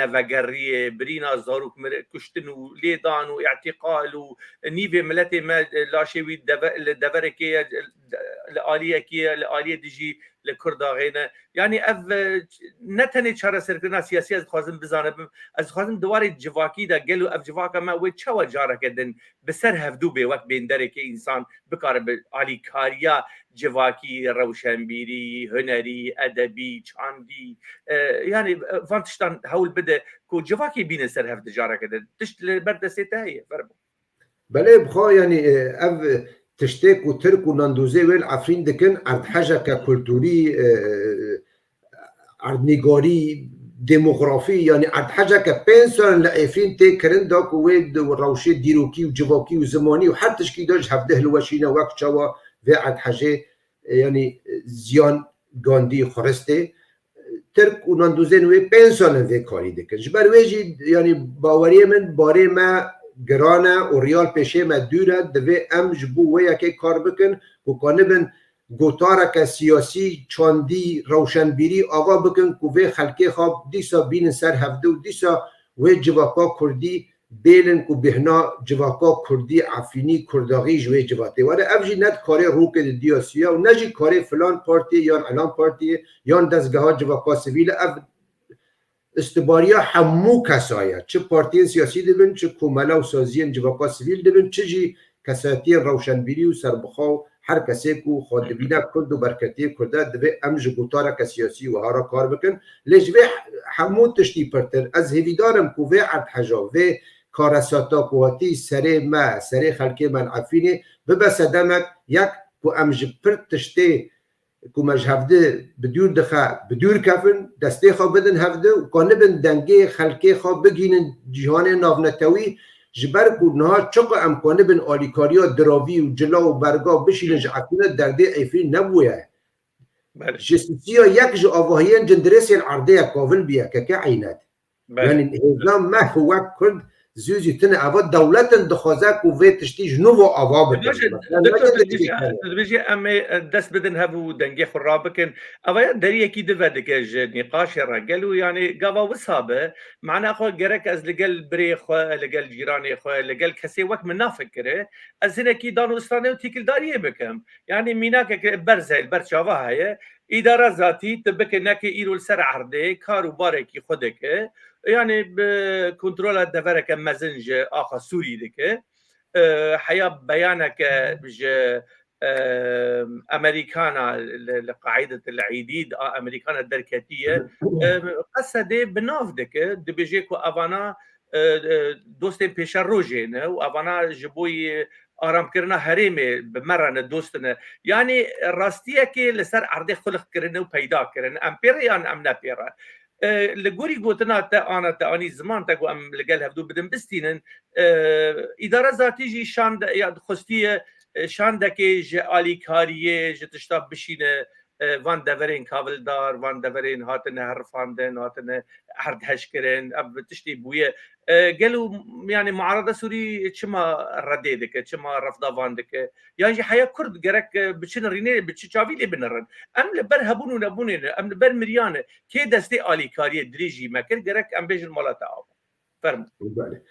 nevegeriyê, birîna zarok mir-, kuştin û lêdan û îtîqal û nîvê miletê me, e, laşê wî deve-, li deverekê ye, li aliyekê ye, li aliyê dijî li Kurdaxê ne. Yanî ev, e, ne tenê çareserkirina siyasî ez dixwazim bizanibim, ez dixwazim di warê civakî de gelo ev civaka me wê çawa careke din bi ser hevdû bê wek bênderekê însan bikare bi alîkariya civakî, rewşenbîrî, hunerî, edebî, çandî, e, yanî, e, van tiştan hewl bide ku civakê bînin ser hev di careke de. Tişt li ber destê te heye, fermo. Belê, bi xwe, yanî, e, ev tiştê ku Tirk û nandozê wê li Efrîn dikin, erdhejeke kulturî, e, erdnîgarî, demografî, yanî erdhejeke pênc sal li Efrîn tê kirin, da ku wê di rewşê dîrokî û civakî û zimanî û her tişkî de ji hevdeh hilweşîne, wek çawa vê erdhejê, e, yanî, e, ziyan gandî xuristê. Tirk û nandozên wê pênc sal in vê karî dikin. Ji ber wê jî, yanî, baweriyê min barê me giran e û riyal pêşê me dûr e. Divê em ji bo wê yekê kar bikin ku kanibin gotareke siyasî, çandî, rewşenbîrî ava bikin ku vê xelkê xwe dîsa bînin ser hevdû û dîsa wê civaka kurdî bêlin ku bêhna civaka kurdî, Efrînî, Kurdaxî ji wê civatê were. Ev jî ne di karê rokê di diyasî ye û ne jî karê filan partiyê yan elan partiyê yan dezgeha civaka sivîl e. Ev istibariya hemû kesa ye. Çi partiyên siyasî dibin, çi komela û saziyên civaka sivîl dibin, çi jî kesayetiyên rewşenbîrî û serbixwe û her kesê ku xwe dibîne Kurd û berketiyê Kurd e, divê em ji gotareke siyasî wiha re kar bikin. Lê ji vê hemû tiştî pirtir, ez hêvîdar im ku vê erdheja, vê karesata ku hatî serê me, serê xelkê me li Efrînê bibe sedemek, yek ku em ji pir tiştê ku me ji hevdi bi dûr dixe, bi dûr kevin, destê xwe bidin hevdi û kanibin dengê xelkê xwe bigînin cîhanê navnetewî, ji ber ku niha çiqo em kanibin alîkariya diravî û cila û berga bişînin ji Efrînê, derdê Efrîn nebûye. Belê. Ji sisiya yek ji avahiyên cindirêsên erdê ye, kavil bûye, keke eynet. Belê. Yanî hêza me wek Kurd zû zû tune ava dewletin dixwaze ku vê tiştî ji nû ve ava bikin. Baş e, Mesela, Doktor, ne tu dibêjî, dibêjî em ê, e, dest bidin hev û dengê xwe rabikin. Ava ya deriyekî di vedike ji nîqaşê re. Gelo, yanî, gava wisa be, mana xwe gerek ez li gel birê xwe, li gel cîranê xwe, li gel kesê wek min nafikire, ez hinekî dan û stranê û têkildariyê bikim. Yanî mînakeke berze li ber çava heye. Îdara zatî tu bike neke îro li ser erdê kar û barekî xwe dike. Yanî bi kontrola devereke mezin ji axa Sûrî dike. E, heya beyaneke ji, e, Amerîkana li, li Qaidetil Îdîd a Amerîkana derketiye. E, Qesedê bi nav dike. Dibêje ku evana, e, e, dostên pêşerojê ne û evana ji bo yê aramkirina herêmê bi me re ne, dost ne. Yanî rastiyekê li ser erdê xulix kirine û peyda kirine. Em pê re yan em ne pê re? E, li gorî gotina te, ana te anî ziman te ku em li gel hevdû bidin bistînin, e, îdara zatî jî şand-, ya dixustiye, e, şandekê ji alîkariyê, ji tişta bişîne, e, van deverên kavildar, van deverên hatine herifandin, hatine erdhejkirin, ev tiştê bûye. E, gelo, yani, muarada Sûrî çima redê dike, çima refda van dike? Yan jî heya Kurd gerek, e, biçin rînê, bi çi çavî lê binirin? Em li ber hebûn û nebûnê ne, em li ber miriyan ne. Kê destê alîkariyê dirêjî me kir, gerek em bêjin mala te ava. Fermo. Belê.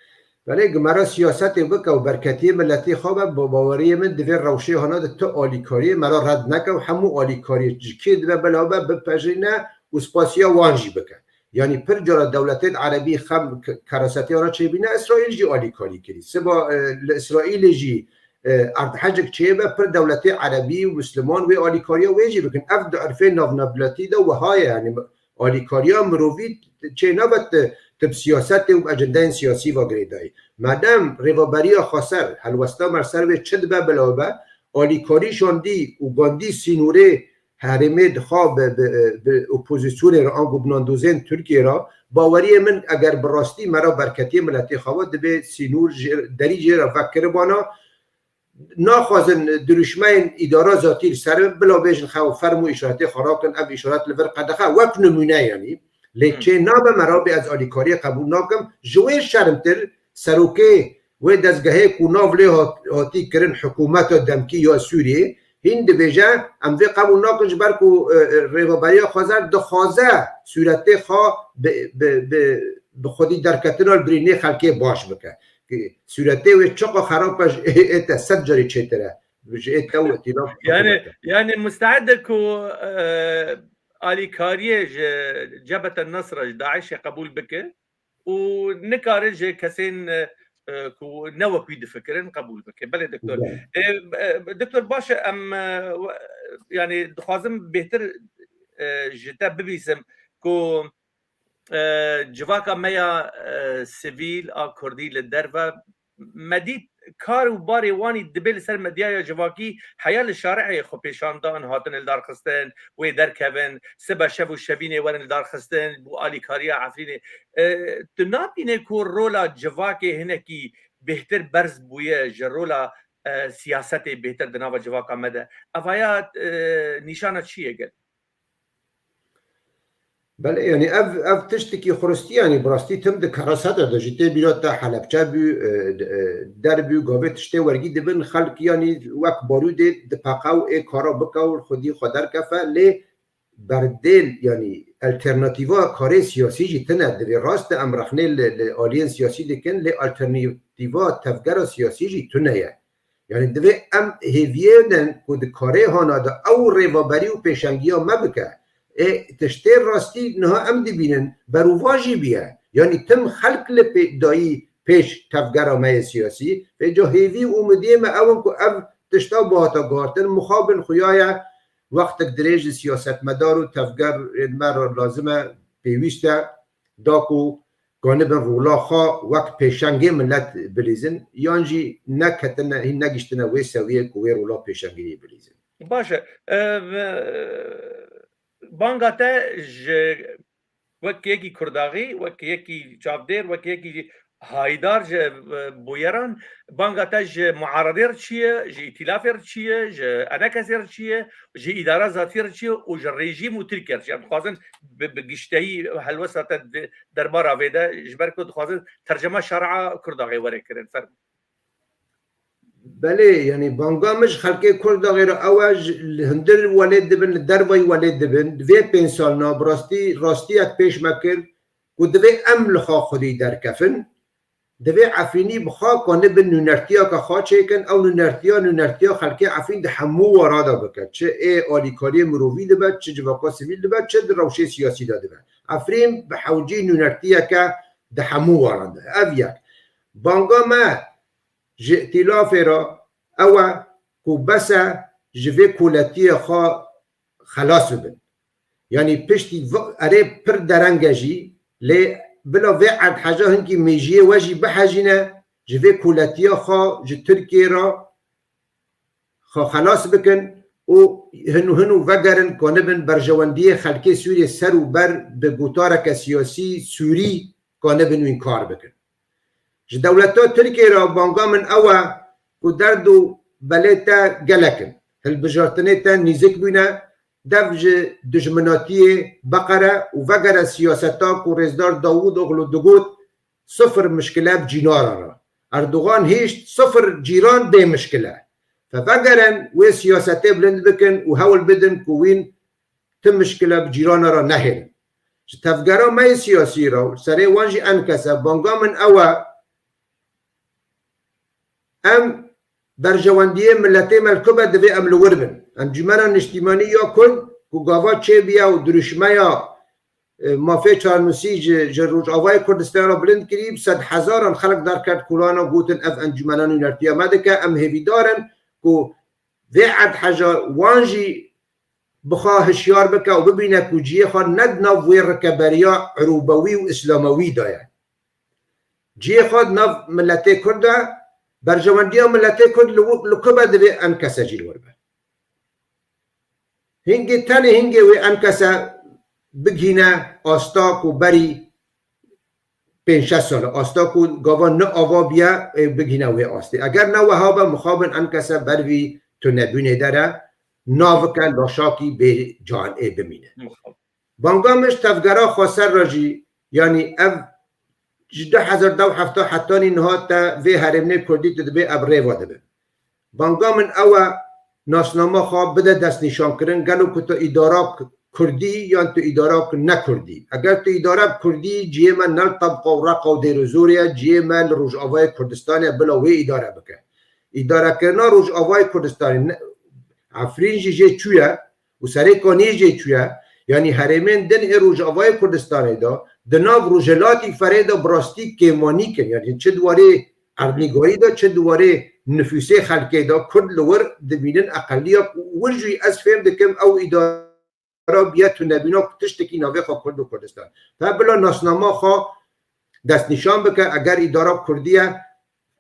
Belê, gimara siyasetê bike û berketiyê miletê xwe be, bi baweriyê min divê rewşê hana de tu alîkariyê me re red neke û hemû alîkariyê ji kê dibe belav be, bipejirîne û spasiya wan jî bike. Yanî pir cara dewletên erebî xem k-, kerasetiya re çêbîne, Îsraîl jî alîkarî kirî. Siba, e, li Îsraîlê jî e, erdhejek çêbe pir dewletê erebî û misliman wê alîkariya wê jî bikin. Ev di irfê navnewletî de wiha ye, yanî alîkariya mirovî çê nabe ti, ti bi siyasetê û bi ecendeyên siyasî ve girêdayî. Madem Rêveberiya Xweser helwesta me li ser wê çi dibe bila be, alîkarî şandî û gandî sînorê herêmê dixa bi, bi, bi opozisyonê re ango bi nandozên Tirkiyê re, baweriyê min eger bi rastî me re berketiyê miletê xwe ve dibe sînor ji, derî jê re vekiribana, naxwazin dirûşmeyên îdara zatî li ser bila bêjin xew ferm û îşaretê xwe rakin, ev îşaret li vir qedexe wek nimûne yanî. Lê Hmm. çê nabe me rabê ez alîkariyê qebûl nakim. Ji wê şermtir serokê wê dezgehê ku nav lê hat-, hatî kirin hikûmeta demkî ya Sûriyê, hîn dibêje, em vê qebûl nakin ji ber ku, e, e, Rêveberiya Xweser dixwaze sûretê xwe bi, bi, bi, bi xwedî derketina li birînê xelkê baş bike. Sûretê wê çiqa xerab be, ji ê te sed carî çêtir e. Ji ê te û îtîlaf Yani, hikûmete. Yani musteed e ku, e, alîkariyê ji Cebhete Nusra, ji DAIŞê qebûl bike û nikare ji kesên, e, e, ku ne wek wî difikirin qebûl bike. Belê doktor. Belê. E, e, doktor, baş e, em, e, we-, yani dixwazim bêhtir, e, ji te bibîsim ku, e, civaka me ya, e, sivîl a kurdî li derve me dît kar û barê wanî dibê li ser medyaya civakî heya li şarihê xwe pêşan dan, hatin li dar xistin, wê derkevin, sibe şev û şevînê werin li dar xistin, bo alîkariya Efrînê. E, tu nabîne ku rola civakê hinekî bêhtir berz bûye ji rola, e, siyasetê bêhtir di nava civaka me de? Evaya, e, nîşana çi ye gel? Belê, yanî ev, ev tiştekî xuristî, yanî bi rastî tim di keraseta de jî tê bîra te Helebçe bû, e, d-, e, der bû, gavê tiştê wergî dibin, xelk yanî wek barûdê dipeqe û ê kara bike û xwedî xwe derkefe, lê berdêl, yanî alternatîva karê siyasî jî tune. Divê rast e em rexnê li, li aliyên siyasî dikin, lê alternatîva tevgera siyasî jî tune ye. Yani divê em hêviyê din ku di karê hana de ew rêveberî û pêşengiya me bike. Ê tiştê rastî niha em dibînin, berûva jî bûye. Yani tim xelk li pê-, dayî pêş tevgera me yê siyasî, vêca hêvî û umidiyê me ew in ku ev tişta bihata guhartin, mixabin xuya ye wextek dirêj li siyasetmedar û tevgerên me re lazim e, pêwîst e, da ku kanibin rola xwe wek pêşengê milet bilîzin, yan jî neketine, hîn negiştine wê sewiyê ku wê rola pêşengiyê bilîzin. Baş e. E, e, banga te ji wek yekî kurdaxî, wek yekî çavdêr, wek yekî haydar ji, e, bûyeran, banga te ji muaredê re çi ye, ji îtîlafê re çi ye, ji enekesê re çi ye, ji îdara zatî re çi ye û ji rejîm û Tirkiye re çi ye? Em dixwazin bi, bi gişteyî helwesta te di derbara vê de, ji ber ku dixwazin tercema şeria Kurdaxê were kirin. Fermo. Belê, yanî banga min ji xelkê Kurdaxê re ew e, ji, li hundir welêt dibin, li dervayî welêt dibin. Di vê pênc salina bi rastî, rastiyek pêş me kir ku divê em li xwe xwedî derkefin. Divê Efrînî bi xwe kanibin nûnertiyeke xwe çêkin, ew nûnertiya, nûnertiya xelkê Efrîn di hemû wara de bike. Çi ê alîkariyê mirovî dibe, çi civaka sivîl dibe, çi di rewşê siyasî de dibe. Efrîn bi hewcî nûnertiyeke di hemû waran de. Ev yek. Banga me ji îtîlafê re ew e ku bes e ji vê koletiyê xwe xelas bibin. Yanî piştî vi-, erê pir dereng e jî, lê bila vê erdheja hinkî mêjiyê we jî bihejîne, ji vê koletiya xwe ji Tirkiyê re xwe xelas bikin û hin û hin û vegerin, kanibin berjewendiyê xelkê Sûriyê ser û ber bi gotareke siyasî Sûrî kanibin wî kar bikin. Ji dewleta Tirkiyê re banga min ew e ku derd û belê te gelek in. Hilbijartinê te nîzik bûne, dev ji dijminatiyê biqere û vegere siyaseta ku Rêzdar Dawûdoglu digot, sifir mişkile bi cînara re. Erdogan hişt, sifir cîran bê mişkile. Fe vegerin wê siyasetê bilind bikin û hewl bidin ku wîn ti mişkile bi cîrana re nehêlin. Ji tevgera me yê siyasî re, serê wan jî enkes e, banga min ew e, em berjewendiyê miletê me li ku be divê em li wir bin. Encûmena Niştîmanî ya Kurd ku gava çêbûye û dirûşmeya e, mafê çarnûsî ji, ji Rojavayê Kurdistanê re bilind kirî, bi sed hezaran xelk derket kolana, gotin ev encûmena nûnertiya me dike, em hêvîdar in ku vê erdheja wan jî bi xwe hişyar bike û bibîne ku cihê xwe ne di nav wê rikeberiya irûbewî û îslamewî de ye. Cihê xwe di nav miletê Kurd de, berjewendiya miletê Kurd li, li ku be divê enkese jî li wir be. Hingê, tenê hingê wê enkese bigihîne asta ku berî pênc şeş sal e, asta ku gava ne ava biye, ê, bigihîne wê astê. Eger ne weha be, mixabin enkese ber vî tunebûnê dere, navike laşakî bê can ê bimîne. Banga min ji tevgera xweser re jî, yanî ev ji du hezar deh û hefta hetanî niha te vê herêmê kurdî tu dibê ev rêva dibe. Banga min ew e, nasnama xwe bide destnîşankirin, gelo ku tu îdara k-, kurdî yan tu îdara k-, ne kurdî. Eger tu îdara kurdî, cihê me ne li tebqa û reqa û dêr û zorê ye, cihê me li Rojavayê Kurdistanê ye, bila wê îdare bike. Îdarekirina Rojavayê Kurdistanê, ne, Efrîn jî jê çûye û Serê Kaniyê jê çûye, yanî herêmên din ê Rojavayê Kurdistanê de, di nav Rojhilatî Ferê de bi rastî kêmanîk in. Yanî çi di warê erdnîgarî de, çi di warê nifûsê xelkê de, Kurd li wir dibînin eqeliyek û wir jî ez fêm dikim ew îdara biye tunebîna ku tiştekî navê xwe Kurd û Kurdistan. Te bila nasnama xwe destnîşan bike, eger îdara kurdî ye,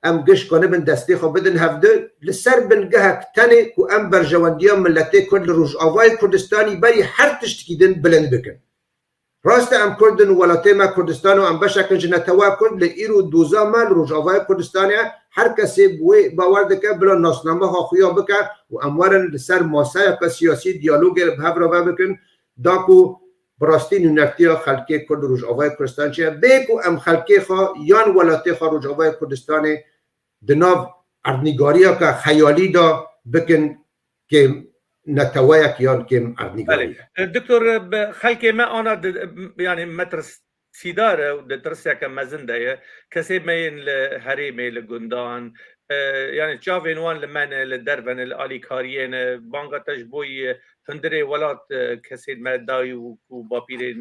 em giş kanibin destê xwe bidin hevdu, li ser bingehek tenê ku em berjewendiya miletê Kurd li Rojavayê Kurdistanî berî her tiştekî din bilind bikin. Rast e, em Kurd in û welatê me Kurdistan û em beşek in ji netewa Kurd, lê îro doza me li Rojavayê Kurdistanê ye. Her kesê bi wê bawer dike, bila nasname xwe xuya bike û em werin li ser maseyeke siyasî diyalogê bi hev re vebikin, da ku bi rastî nûnertiya xelkê Kurd û Rojavayê Kurdistan çi ye. Bê ku em xelkê xwe yan welatê xwe Rojavayê Kurdistanê di nav erdnîgariyeke xeyalî de bikin kêm neteweyek yan kêm erdnîgarî. Belê. E, Doktor, e, bi xelkê me ana di, e, yanî metirsîdar e û di tirseke mezin de ye. Kesê me yên li herêmê, li gundan, e, yanî çavên wan li me ne, li derve ne, li alîkariyê ne. Banga te ji bo yî hundirê welat, e, kesên me dayî û, û bapîrên,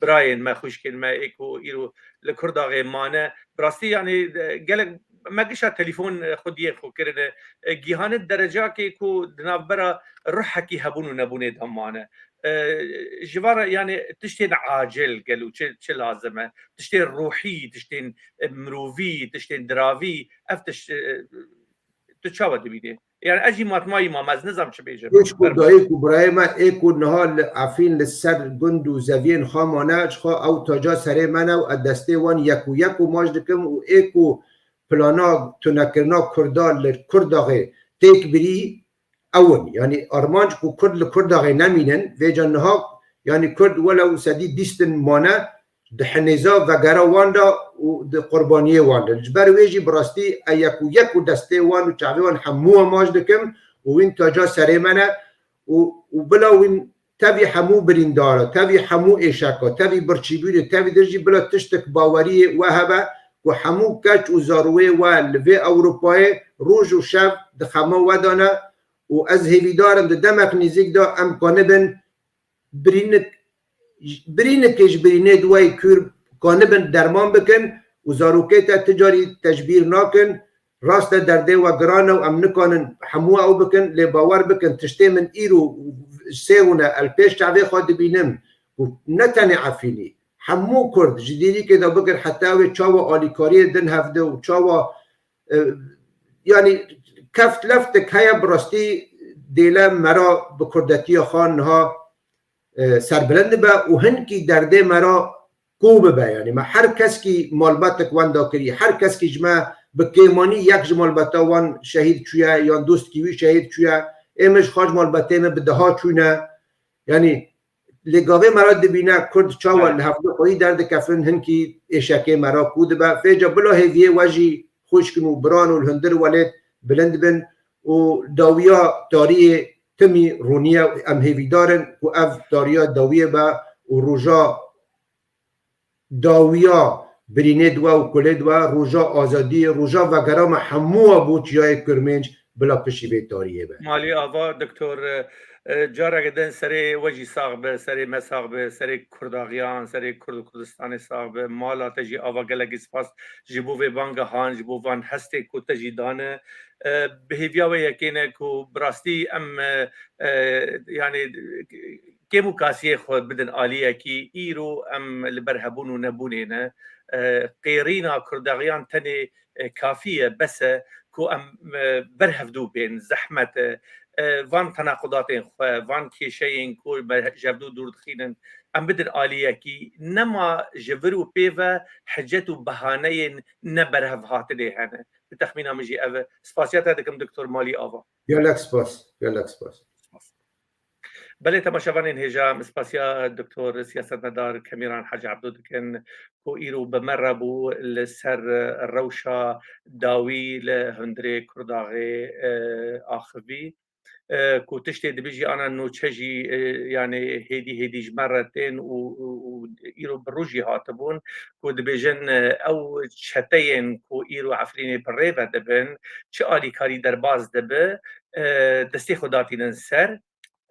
birayên me, xwişkên me ê ku îro li Kurdaxê mane. Bi rastî, yanî, e, gelek me gişa telefon, e, xwediyê xwe kirine, e, gihane derecakê ku di navbera ruhekî hebûn û nebûnê de mane. E, ji van re, yanî, tiştên acil gelo çi, çi lazim e? Tiştên ruhî, tiştên, e, mirovî, tiştên diravî, ev tişt, e, tu çawa dibînî? Yani ez jî matmayî mam, ez nizam çi bêjim. Pişk û dayik û birayê me ê ku niha li Efrîn li ser gund û zeviyên xwe mane, ji xwe ew taca serê me ne û ez destê wan yek û yek û maç dikim û ê ku plana tunekirina Kurda li Kurdaxê têk birî, ew in. Yanî armanc ku Kurd li Kurdaxê nemînin, vêca niha, yanî Kurd welew sedî bîst in mane, di hinêza vegera wan de û di qurbaniyê wan de. Ji ber wê jî bi rastî ez yek û yek û destê wan û çavê wan hemû wan maç dikim û wîn taca serê me ne û, û bila wîn tevî hemû birîndara, tevî hemû êşeka, tevî birçîbûnê, tevî din jî bila tiştek baweriyê we hebe ku hemû keç û zarûyê we li vê Ewropayê roj û şev di xema we de ne û ez hêvîdar im di demek nêzîk de em kanibin birînik, birînikê ji birînê di we yê kûr kanibin derman bikin û zarokê te ti carî tecbîr nakin. Rast e, derdê we giran e û em nikanin hemû ew bikin, lê bawer bikin, tiştê min îro sê rûne ez li pêş çavê xwe dibînim ku ne tenê Efrînî, hemû Kurd ji dîrîkê de bigir heta wê çawa alîkariyê din hevdi û çawa, e, yanî keft leftik heye, bi rastî dêle me re bi kurdetiya xwe niha, e, serbilind dibe û hinkî derdê me re ku bibe. Yanî me her keskî malbetek wenda kirî, her keskî ji me bi kêmanî yek ji malbeta wan şehîd çûye yan dostkî wî şehîd çûye. Ê min ji xwe ji malbetê min bi deha çûne. Yanî lê gavê me re dibîne Kurd çawa li hevdû xweyî derdikefin, hinkî êşekê me re ku dibe. Vêca bila hêviyê we jî xwişk in û biran û li hundir welêt bilind bin û dawiya tariyê timî rûniye. Em hêvîdar in ku ev tariya dawiyê be û roja dawiya birînê di we û kulê di we, roja azadiyê, roja vegera me hemû we bo çiyayê Kurmênc bila piştî vê tariyê be. Malî ava, Doktor, e, E, careke din serê we jî sax be, serê me sax be, serê Kurdaxiyan, serê Kurd û Kurdistanê sax be. Mala te jî ava, gelekî spas ji bo vê bangehan, ji bo van hestê ku te jî dane. E, bi hêviya wê yekê ne ku bi rastî em, e, e, yanî kêm û kasiyê xwe bidin aliyekî. Îro em li ber hebûn û nebûnê ne. E, qêrîna Kurdaxiyan tenê, e, kafî ye, bes e ku em, e, ber hevdû bên, zehmet e. E, van tenaqudatên xwe, van kêşeyên ku me ji hevdû dûr dixînin, em bidin aliyekî. Nema ji vir û pê ve hicet û behaneyên ne berhevhatinê hene. Bi texmîna min jî ev e. Spasiya te dikim, Doktor Malî Ava. Gelek spas, gelek spas. Belê, temaşevanên hêja, em spasiya Doktor Siyasetmedar Kemîran Hacî Ebdo dikin, ku îro bi me re bû li ser rewşa dawî li hundirê Kurdaxê, e, axivî. E, ku tiştê dibê jî ana nûçe jî, e, yanî hêdî hêdî ji me re tên û, û, û îro bi rû jî hatibûn, ku dibêjin, e, ew çeteyên ku îro Efrînê bi rê ve dibin, çi alîkarî derbas dibe, e, destê xwe datînin ser.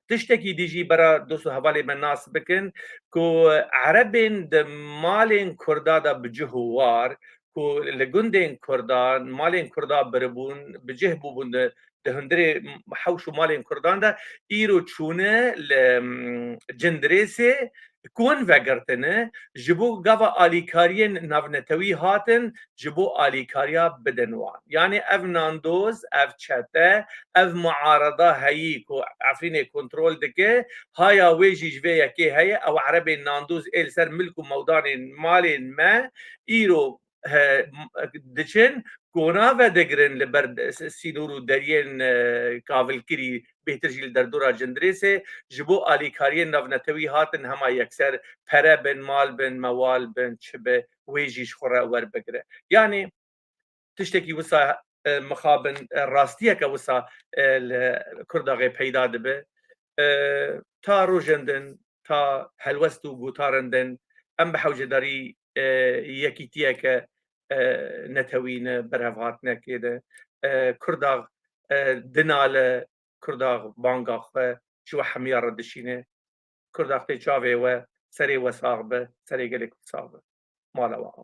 Tiştekî dî jî bera dost û hevalê me nas bikin ku Erebên di malên Kurda de bi cih û war, ku li gundên Kurdan, malên Kurda biribûn, bi cih bûbûn di, di hundirê hewş û malên Kurdan de, îro çûne li, mm, Cindirêsê, ku hûn vegirtine, ji bo gava alîkariyên navnetewî hatin, ji bo alîkariya bidin wan. Yanî ev nandoz, ev çete, ev muarada heyî ku Efrînê kontrol dike, haya wê jî ji vê yekê heye, ew Erebên nandoz ê li ser milk û mewdanên malên me îro, he, m-, diçin, kona vedigirin li ber de-, s-, sînor û deriyên, e, kavilkirî, bêhtir jî li derdora Cindirêsê, ji bo alîkariyên navnetewî hatin hema yekser, pere bin, mal bin, mewal bin, çi be, wê jî ji xwe re werbigire. Yanî tiştekî wisa, e, mixabin, e, rastiyeke wisa, e, li Kurdaxê peyda dibe. E, ta rojên din, ta helwest û gotarên din, em bi hewcedarî, e, yekîtiyeke, e, netewî ne, berhevhatinekê de. E, Kurdax, e, dinale, Kurdax banga xwe ji we hemiya re dişîne. Kurdax tê çavê we, serê we sax be, serê gelê Kurd sax be. Mala we ava.